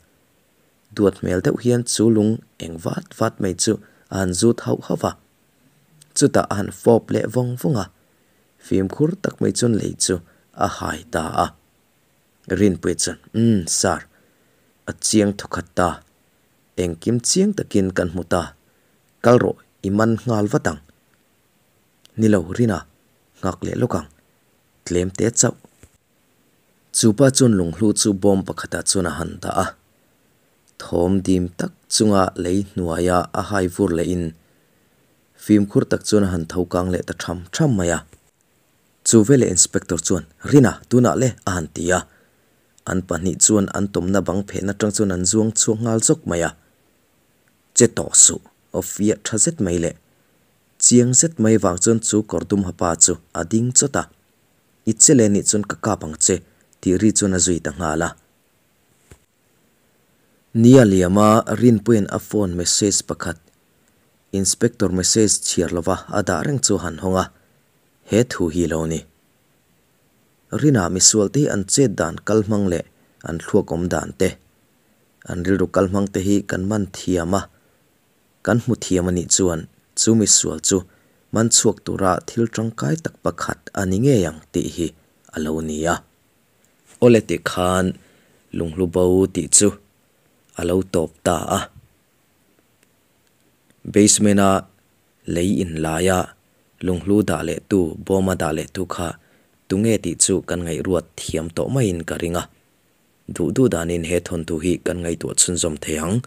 Duat hmel deuh hian chu lung eng vat vat mai chu a han zut hauh hauh va. Chutah a han fawp leh vawng vawng a, fimkhur tak mai chuan lei chu a hai ta a. Rinpuia chuan, Umm, Sir, a chiang thawkhat ta. Engkim chiang takin kan hmu ta. Kal rawh, i man nghal vat ang. Ni lo, Rina, nghak leh lawk ang. Tlem te chauh. Chu pa chuan lunghlu chu bawm pakhatah chuan a han dah a. Thawm dim tak chunga lei hnuaia a hai vur lehin fimkhur tak chuan a han tho kang leh ta tham tham mai a. Chu veleh Inspector chuan, Rina, tunah le, a han ti a. An pahnih chuan an tawmna bang phen atang chuan an zuang chhuak nghal zawk mai a. Che tawh suh, aw fiah tha zet mai leh chiang zet mai vang chuan chu kawr dum hapa chu a ding chawt a. I che leh nih chuan ka kap ang che, tih ri chuan a zui ta nghal a. Nia liama Rinpuia'n a phone message pakhat Inspector message chhiar lova a dah reng chu a han hawng a, he thu hi lo ni. Rina misual te hi an chet dan kal hmang leh an thluak awm dan te, an rilru kal hmang te hi kan man thiam a, kan hmu thiam a nih chuan chu misual chu man chhuak tura thil tangkai tak pakhat a ni ngei ang tih hi a lo ni a. Awle tih khan lunghlu bo tih chu a lo tawp ta a. Basement-a lei inlaia lunghlu dah leh tu, bawma dah leh tu kha tunge tih chu kan ngaihruat thiam tawh maiin ka ring a. Duh duh danin he thawnthu hi kan ngaihtuah chhunzawm thei ang.